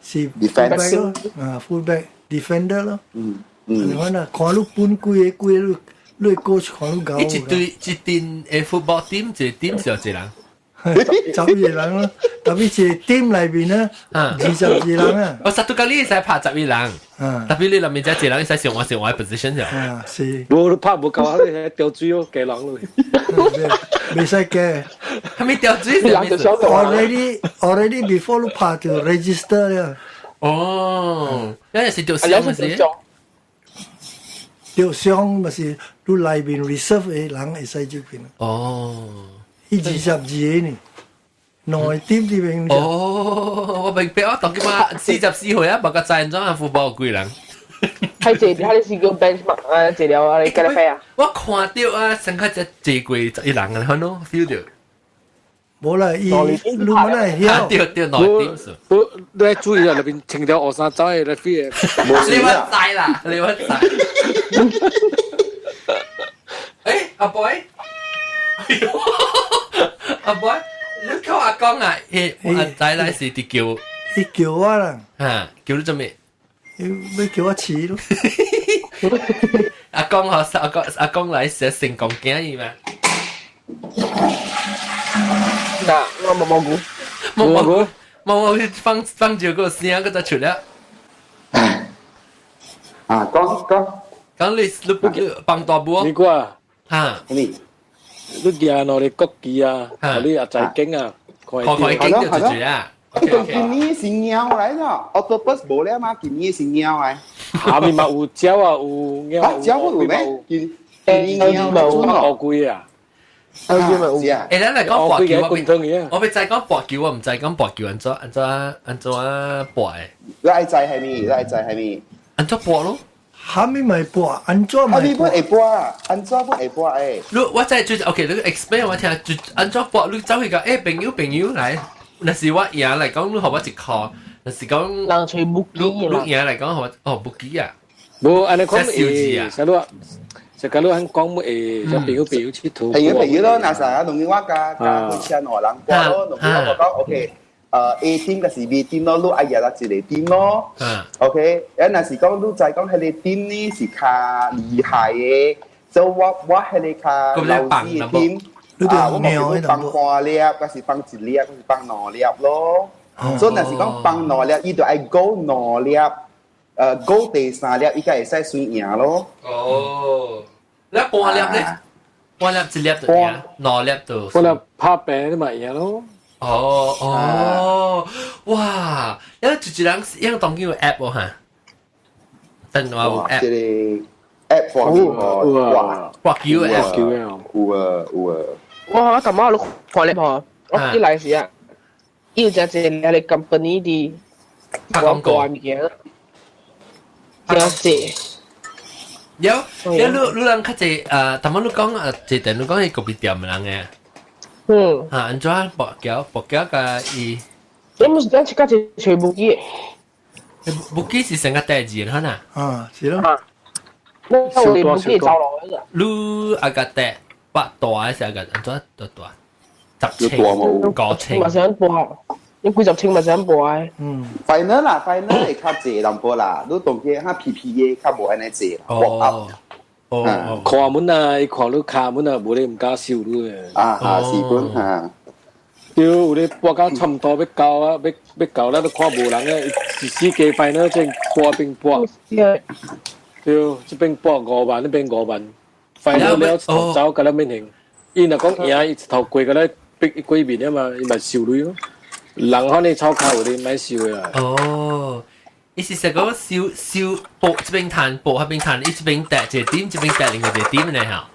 Speaker 14: 是
Speaker 10: defense
Speaker 14: 咯，啊，fullback defender 咯。
Speaker 10: 嗯
Speaker 14: 嗯。你看啊，看你分幾個幾個，你你 coach 看你𠢕。
Speaker 1: 一隊一陣的 football team，一個 team 是有一個人。
Speaker 14: 11個人咯，特別一個 team 內面呢，22人啊。
Speaker 1: 我實都講你會使拍11人，特別你內面這一個人會使上換上換 position 就。
Speaker 14: 啊，是。
Speaker 11: 無你拍無夠啊，你掉水哦，加人咯。
Speaker 14: 袂使加。
Speaker 1: 係咪掉水？
Speaker 14: Already before 你拍就 register 了。
Speaker 1: 哦，那是掉傷是？
Speaker 14: 掉傷咪是你內面 reserve 的人會使入去。
Speaker 1: 哦。
Speaker 14: 伊22個呢，兩個 team 這邊。
Speaker 1: 哦，我明白，我當今嘛44歲啊，無個知怎啊 football 幾人。
Speaker 2: 係這，佢是叫 benchmark 啊，這了啊，你咖啡啊。
Speaker 1: 我看到啊，成個只坐過11人啊，可能 feel 到。
Speaker 14: 無啦，伊你們會曉。
Speaker 1: 對對，內點數。
Speaker 11: 我你注意啊，裏邊穿條學生走去來飛的。
Speaker 1: 你乜知啦？你乜知？誒，阿 boy。阿 boy，你叫阿公啊？伊阿仔來是佇叫。
Speaker 14: 伊叫我啦。
Speaker 1: 嚇，叫你做咩？
Speaker 14: 欲叫我飼咯。
Speaker 1: 阿公嗬，阿公阿公來是成功囝伊嘛？
Speaker 2: 嗱，我冇蘑菇，
Speaker 1: 冇蘑菇，冇我放放住個聲，佢就出了。
Speaker 10: 啊，講講
Speaker 1: 講你你幫大步？
Speaker 11: 你講
Speaker 1: 嚇？
Speaker 10: 你
Speaker 11: 你行落嚟國旗啊，你阿仔景啊，
Speaker 1: 看看景就住啊。
Speaker 10: 今年是貓來啦，octopus 無了嘛？今年是貓來。
Speaker 11: 下面嘛有鳥啊，有貓。
Speaker 10: 啊，鳥有咩？今今年貓
Speaker 11: 烏龜啊。
Speaker 2: 烏龜咪有。
Speaker 1: 欸，咱來講博球，我欲知講博球，我毋知講博球按怎按怎按怎博的。
Speaker 10: 你愛知係咪？你愛知係咪？
Speaker 1: 按怎博咯？
Speaker 14: 蝦米咪博，按怎
Speaker 10: 咪博？蝦米會博啊？按怎會博誒？
Speaker 1: 你我知最 OK，你 explain 我聽，就按怎博？你走去講，欸，朋友朋友來，若是我贏來講，你予我一箍；若是講
Speaker 2: 人揣木
Speaker 1: 你你贏來講，予我哦木機啊。
Speaker 11: 無按呢講會，啥路？就假如按講會，就朋友朋友佚佗。
Speaker 10: 朋友朋友咯，若是啊，容易我加加火車兩個人博咯，容易我講 OK。A team 抑是 B team 咯，你愛贏啦一個 team 咯。OK，啊，若是講你知講彼個 team 呢是較厲害的，所以我係你較老師嘅 team，啊，我冇叫放半粒，還是放一粒，還是放兩粒咯。所以若是講放兩粒，伊就愛勾兩粒，勾第三粒，伊才會使算贏咯。
Speaker 1: 哦，你半粒咧？半粒一粒就贏，兩粒就。
Speaker 11: 半粒拍平你咪贏咯。
Speaker 1: 哦哦，哇！你一人一當叫 app 喎嚇，等我有 app。
Speaker 10: 這個 app for 哇
Speaker 1: 哇叫 app
Speaker 10: 有啊有啊。
Speaker 2: 我感覺你看咧嗬，我一來時啊，伊有只隻你 company 啲
Speaker 1: 廣告
Speaker 2: 物件，真濟。
Speaker 1: 有，你人較濟誒，頭先你講誒，一陣你講係個別店嘅人嘅。
Speaker 2: 嗯。
Speaker 1: 嚇，按怎博橋博橋甲伊？
Speaker 2: 你毋是講較濟揣無機？
Speaker 1: 無機是成個代志，可能。
Speaker 14: 啊，是咯。
Speaker 2: 那我哋無機走落去。
Speaker 1: 你阿個袋八大還是阿個按怎多大？十千、五千。
Speaker 2: 嘛想博，你幾十千嘛想博的。
Speaker 14: 嗯。
Speaker 10: final 啦，final 會較濟淡薄啦，你當見較 PPA 較無按呢濟啦。
Speaker 1: 哦。哦。
Speaker 11: 看門啊，伊看你卡門啊，無你毋敢收你的。
Speaker 10: 啊啊，是本嚇。
Speaker 11: 對，有咧博到差毋多欲到啊，欲到了，都看無人啊，一死雞 final 正博邊博。對，這邊博5萬，那邊5萬，final 了走甲咱免還。伊若講贏，伊一頭過甲咱逼過面啊嘛，伊嘛收鐳咯。人可能炒卡有咧莫收的啊。
Speaker 1: 哦，伊是說講收收博這邊賺，博彼邊賺，伊這邊擲一個點，這邊擲另外一個點呢嚇。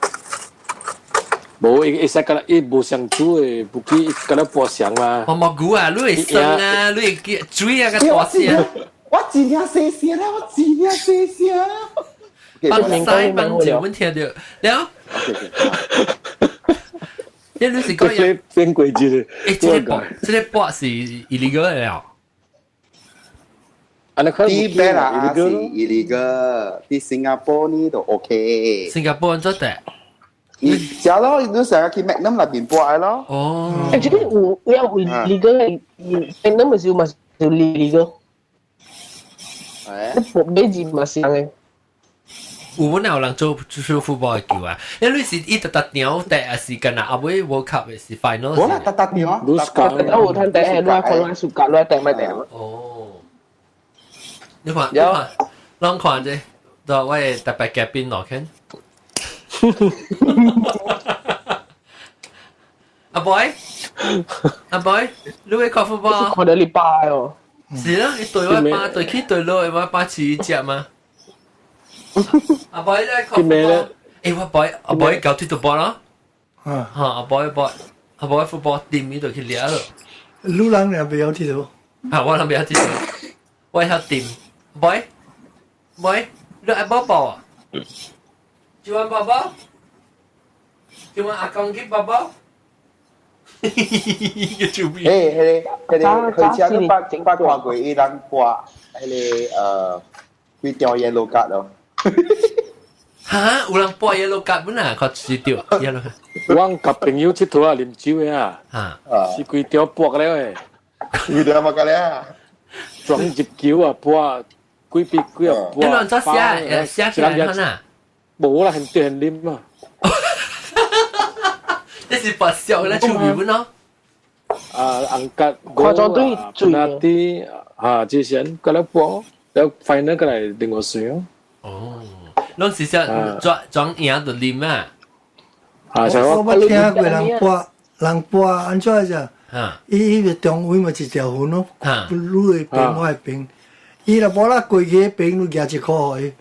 Speaker 11: 無，伊會使甲伊無相煮的，不去甲咱博相嘛。
Speaker 1: 我冇估啊，你會生啊，你會叫水啊，個大聲。
Speaker 10: 我真正細聲啦，我真正細聲。
Speaker 1: 放西放字，阮聽著了。你你是講
Speaker 11: 變變規矩。
Speaker 1: 欸，這個博是 illegal 的了。
Speaker 10: 啲咩啦？是 illegal，啲新加坡呢都 OK。
Speaker 1: 新加坡按怎得？
Speaker 10: 你食咯，你成日去 Magnum 內邊博的咯。
Speaker 1: 哦。
Speaker 2: 欸，這個有有 illegal 的，Magnum 是有嘛是有 illegal。你博買字嘛是的。
Speaker 1: 有阮有人做做 football 的球啊？你你是伊特特鳥第還是干那後尾 World Cup 的是 final？
Speaker 10: 無啦，特特鳥啊。
Speaker 2: 我有趁第，你愛看你愛暑假，你愛訂咪訂。
Speaker 1: 哦。你看，你看，攏看者，就我的特別嘉賓落去。阿 boy，阿 boy，你會看 football？
Speaker 2: 看到禮拜哦。
Speaker 1: 是啦，你對我爸對起對落，我爸飼一隻嘛。阿 boy 咧看 football，欸，我 boy 阿 boy 搞鐵波咯。
Speaker 14: 啊。
Speaker 1: 嚇，阿 boy boy，阿 boy football 掂呢度去掠咯。
Speaker 14: 你人也袂曉鐵頭。
Speaker 1: 啊，我人袂曉鐵頭，我曉掂。boy boy，你愛寶寶啊？喜歡寶寶？喜歡阿公給寶寶？個豬鼻。
Speaker 10: 欸，彼個彼個，去車你捌看過伊人掛彼個幾張 yellow card 咯。
Speaker 1: 哈，有人掛 yellow card 本啊，看是著 yellow。
Speaker 11: 阮佮朋友𨑨迌啊，啉酒的啊，是規條搏了的。
Speaker 10: 規條搏了。
Speaker 11: 裝入球啊，搏幾筆幾啊搏。
Speaker 1: 你亂怎寫？寫起來看啊？
Speaker 11: 無啦，很對很啉啊。
Speaker 1: 這是白笑咧，手面本咯。
Speaker 11: 啊，紅格
Speaker 2: 誇張對
Speaker 11: 水那啲啊，之前過來搏，了 final 過來另外算哦。
Speaker 1: 哦，攏是說裝裝贏就啉啊。
Speaker 11: 啊，
Speaker 14: 我捌聽過人搏，人搏按怎啫？伊伊個中位嘛一條痕咯，你的邊我的邊，伊若無啦過去彼邊，你舉一箍予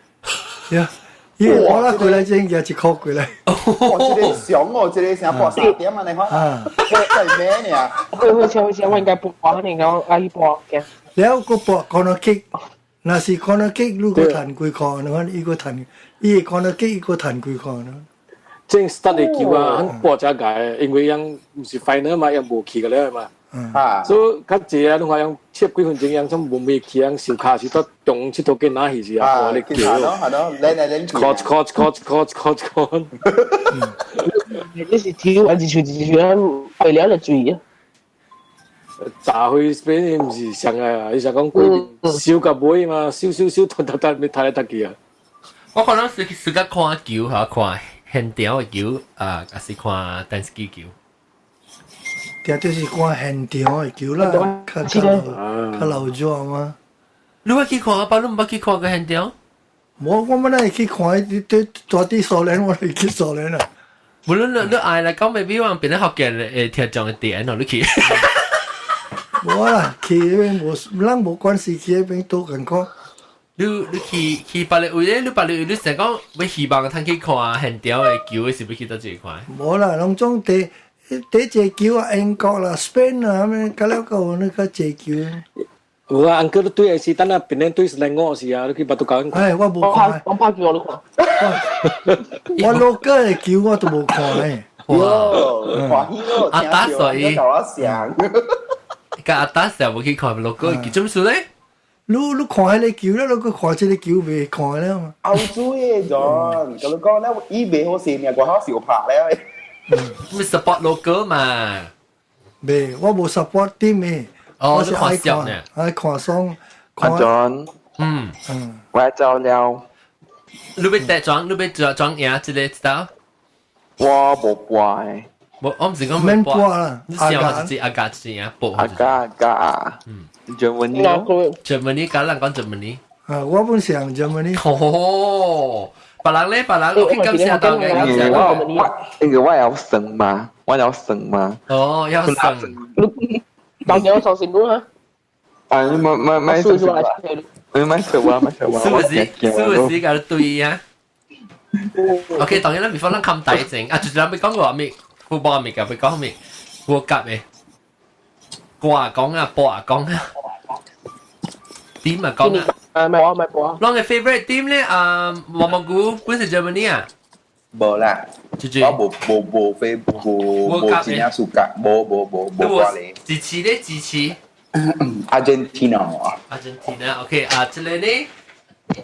Speaker 14: 伊，呀。伊無啦過來，先舉一箍過來。
Speaker 10: 哇！這個上哦，這個成搏三點啊，你看。
Speaker 14: 啊。
Speaker 10: 真係咩呢？
Speaker 2: 會會會會，我應該搏，你講阿姨搏嘅。
Speaker 14: 了，閣搏 corner kick，若是 corner kick，你閣趁幾箍？你看伊閣趁，伊會 corner kick，伊閣趁幾箍呢？
Speaker 11: 正 start 的球啊，很搏才解，因為樣毋是 final 嘛，樣無去個了嘛。
Speaker 10: 啊。
Speaker 11: 所以較濟啊，你看樣切幾分鐘，樣種無未去，樣受卡是到中佚佗緊哪去是啊？搏咧球。
Speaker 10: 係咯係咯，嚟嚟嚟。
Speaker 11: 靠靠靠靠靠靠。
Speaker 2: 你是跳還是手一手為了就注意啊？
Speaker 11: 炸開邊毋是上啊？伊是講過燒到尾嘛，燒燒燒，突突突，咪踢來踢去啊！
Speaker 1: 我可能是是較看球嚇，看現場的球啊，還是看電視機球？
Speaker 14: 定就是看現場的球啦，較較較流轉嘛。
Speaker 1: 你捌去看啊？爸，你毋捌去看過現場？
Speaker 14: 無，我本來去看，佇大佇蘇聯，我就去蘇聯啦。
Speaker 1: 無論你愛來講，maybe 我變得福建會聽眾的點哦，你去。
Speaker 14: 無啦，去彼邊無，咱無關係，去彼邊都共款。
Speaker 1: 你去別个位咧？你別个位，你成講欲希望通去看現場的球，是欲去佗一个看？
Speaker 14: 無啦，攏總第第一個球啊，英國啦、Spain 啦，啥物，甲了夠那較濟球。
Speaker 11: 有啊，uncle 你對的是等下變成對是另外是啊，你去巴都搞。
Speaker 14: 哎，我無看，
Speaker 2: 我拍球我都看。
Speaker 14: 我老哥的球我都無看誒。
Speaker 10: 哇，歡喜咯，
Speaker 1: 阿達所以，
Speaker 10: 我想。
Speaker 1: 甲阿達成日無去看老哥，佢做咩事咧？
Speaker 14: 你看彼个球咧，你閣看這个球袂看了嘛？
Speaker 10: 歐洲的 John，佮你講咧，伊袂好勢，命外口是有拍了。
Speaker 1: 咪 support 老哥嘛？
Speaker 14: 袂，我無 support team 的。
Speaker 1: 哦，你看笑呢？
Speaker 14: 愛看爽。
Speaker 9: 阿 John，我走了。
Speaker 1: 你欲帶裝，你欲裝裝贏這个知道？
Speaker 9: 我無搏的。
Speaker 1: 無，我毋是講
Speaker 14: 免搏啦。
Speaker 1: 你想我是阿加是贏搏。
Speaker 9: 阿加阿加，Germany 咯。
Speaker 1: Germany，甲人講 Germany。
Speaker 14: 啊，我本想 Germany。
Speaker 1: 哦，別人咧，別人，我去感謝到嘅，感謝到。
Speaker 9: 因為我有算嘛，我有算嘛。
Speaker 1: 哦，要算。
Speaker 2: 當然我相信你啊。
Speaker 9: 啊，你買買買
Speaker 2: 數出來，
Speaker 9: 你買數啊，買數啊。
Speaker 1: 是不是？是不是佮對啊？OK，當然啦，before 咱冚大前，啊，就是咱欲講過咩？football 物件，欲講咩？國甲的，歌講啊，波啊講啊，team 啊講啊。
Speaker 2: 誒，咪我咪波。
Speaker 1: 咱的 favorite team 咧，啊，毛毛菇本是 Germany 啊。
Speaker 10: 無啦，我無無無飛無無真正暑假，無無無無掛咧。
Speaker 1: 支持咧，支持。
Speaker 10: Argentina。
Speaker 1: Argentina，OK 啊，這個呢，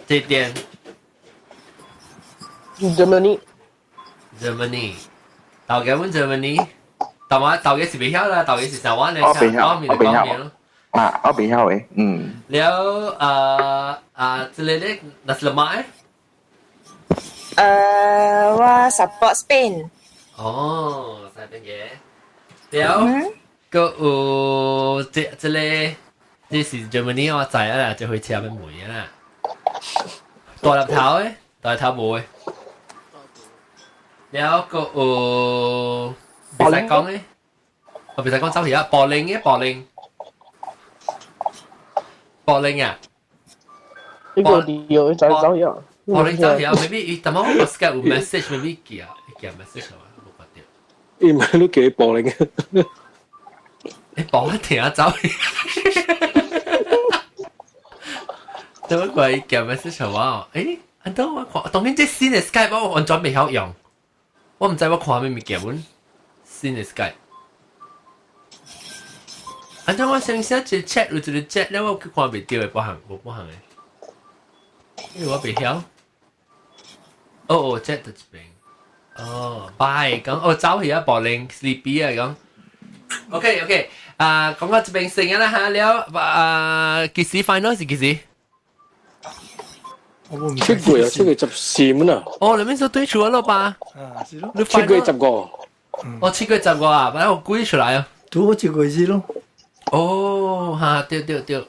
Speaker 1: 這點。
Speaker 2: Germany。
Speaker 1: Germany，頭家阮 Germany，頭媽頭家是袂曉啦，頭家是台灣的，
Speaker 9: 我袂曉，我袂曉。啊，我袂曉的，嗯。
Speaker 1: 了啊啊，這個咧，那是乜嘅？
Speaker 13: 我 support Spain。
Speaker 1: 哦，西班牙。了，閣有這這個，這是 Germany 我知啊啦，這回車欲問啊啦。大粒頭的，大粒頭無的。了，閣有袂使講的，我袂使講走去啊，柏林的柏林，柏林啊。
Speaker 2: 呢個調走走去啊。
Speaker 1: 柏林走去啊，maybe 伊淡薄我 Skype 有 message，maybe 寄啊，寄 message 啊，無看著。
Speaker 11: 伊毋係你叫伊柏林嘅。
Speaker 1: 你幫我聽下走去。怎麼鬼寄 message 我？誒，安怎我看，當然這新的 Skype 我完全袂曉用，我毋知我看啥物件阮新的 Skype。安怎我先寫一個 chat 有一個 chat 了，我去看袂著的，無行無無行的，因為我袂曉。哦哦，chat 佇這邊。哦，拜講哦，走去啊，柏林 sleepy 啊講。OK OK，啊，講到這邊先啦哈了，啊，幾時 final 是幾時？
Speaker 11: 7月啊，7月14蚊啊。
Speaker 1: 哦，你們說對出了吧？
Speaker 14: 啊，是咯。
Speaker 11: 7月15。
Speaker 1: 哦，7月15啊，把我估出來啊。
Speaker 14: 拄好一個月咯。
Speaker 1: 哦，哈，對對對。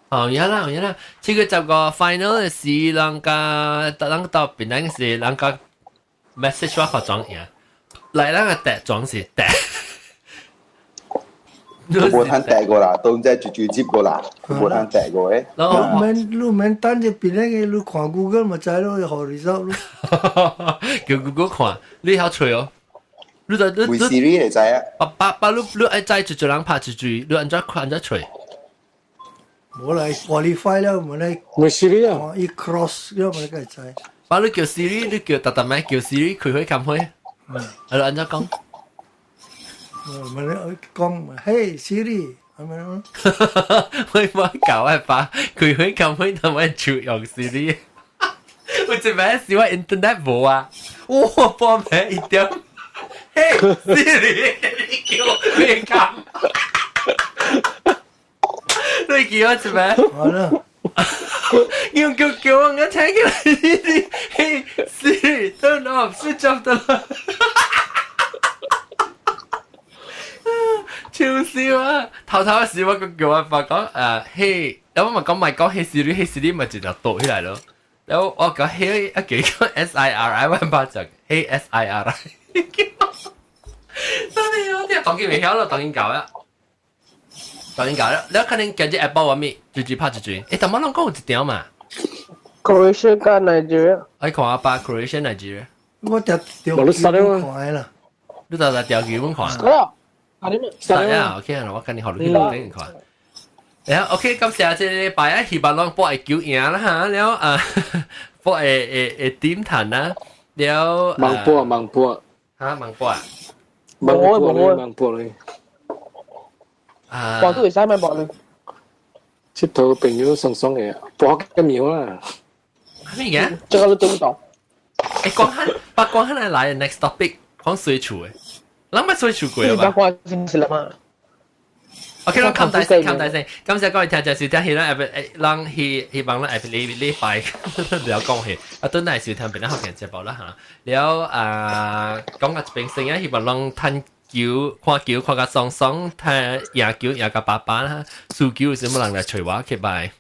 Speaker 1: 哦，有啦有啦，7月15 final 的時，人家人到邊個是人家 message 我發裝嘢，來咱個帶裝是帶。
Speaker 10: 都無通帶過啦，都唔知直接接過啦，無通帶過誒。
Speaker 14: 你免你免等這邊個，你看 Google 嘛知咯，予 result 咯。
Speaker 1: 叫 Google 看，你曉揣哦。你就你
Speaker 10: 為 Siri 會知啊。
Speaker 1: 爸爸爸，你你愛知一一人拍一句，你按怎看按怎揣？
Speaker 14: 無來 qualify 了，無來。
Speaker 11: 為 Siri 啊。
Speaker 14: 伊 cross 了，無來個知。
Speaker 1: 爸，你叫 Siri，你叫特特咩？叫 Siri 開會開會。嗯。啊，按怎講？
Speaker 14: 咪你講，Hey Siri，係咪？
Speaker 1: 我冇搞啊，爸，開會開會，他們就用 Siri。我這邊是我 internet 無啊，我幫咩一點？Hey Siri，你叫你講，你叫我做咩？
Speaker 14: 好啦。
Speaker 1: 叫叫叫我聽起來，Hey Siri turn off switch off 得啦。超笑啊！頭頭時我個叫我爸講誒，嘿，有我咪講咪講 Hey Siri，Hey Siri 咪直就倒起來咯。然後我講 Hey 一幾個 S I R I，我爸就 Hey S I R I。真係我啲當然未曉咯，當然搞啦。當然搞啦，你可能今日 Apple 話咩？最最拍最最，誒，但我攏講有一條嘛。
Speaker 2: Croatia 加 Nigeria。
Speaker 1: 我看阿爸 Croatia Nigeria。
Speaker 14: 我條條
Speaker 11: 無你殺了
Speaker 14: 看啦。
Speaker 1: 你就就條橋本看。
Speaker 2: 啦，啊你
Speaker 1: 殺啊，OK 啊，我跟你學你去頂看。然後 OK，感謝這禮拜啊，希望攏波會球贏啦嚇，然後啊，波會會會點彈啦，然後
Speaker 11: 盲波啊，盲波啊，
Speaker 1: 嚇盲波啊，
Speaker 11: 盲波咧，盲波咧。
Speaker 1: 啊，
Speaker 2: 博都會使咪博你？
Speaker 11: 佚佗朋友爽爽的，博個苗啦。
Speaker 1: 咩嘅？
Speaker 2: 這個都做唔到。
Speaker 1: 誒，講下，把講下來來 next topic，講水厝的，咱捌水厝過吧？
Speaker 2: 八卦是啦嘛。
Speaker 1: OK，我冚大聲，冚大聲。感謝各位聽眾收聽，希望誒，咱希希望咱下禮禮拜不要講戲，啊，等來收聽別人學見節目啦嚇。了啊，講個一邊聲啊，希望攏趁球看球看甲爽爽，睇贏球贏甲飽飽啦，輸球有啥物人來揣我，去拜。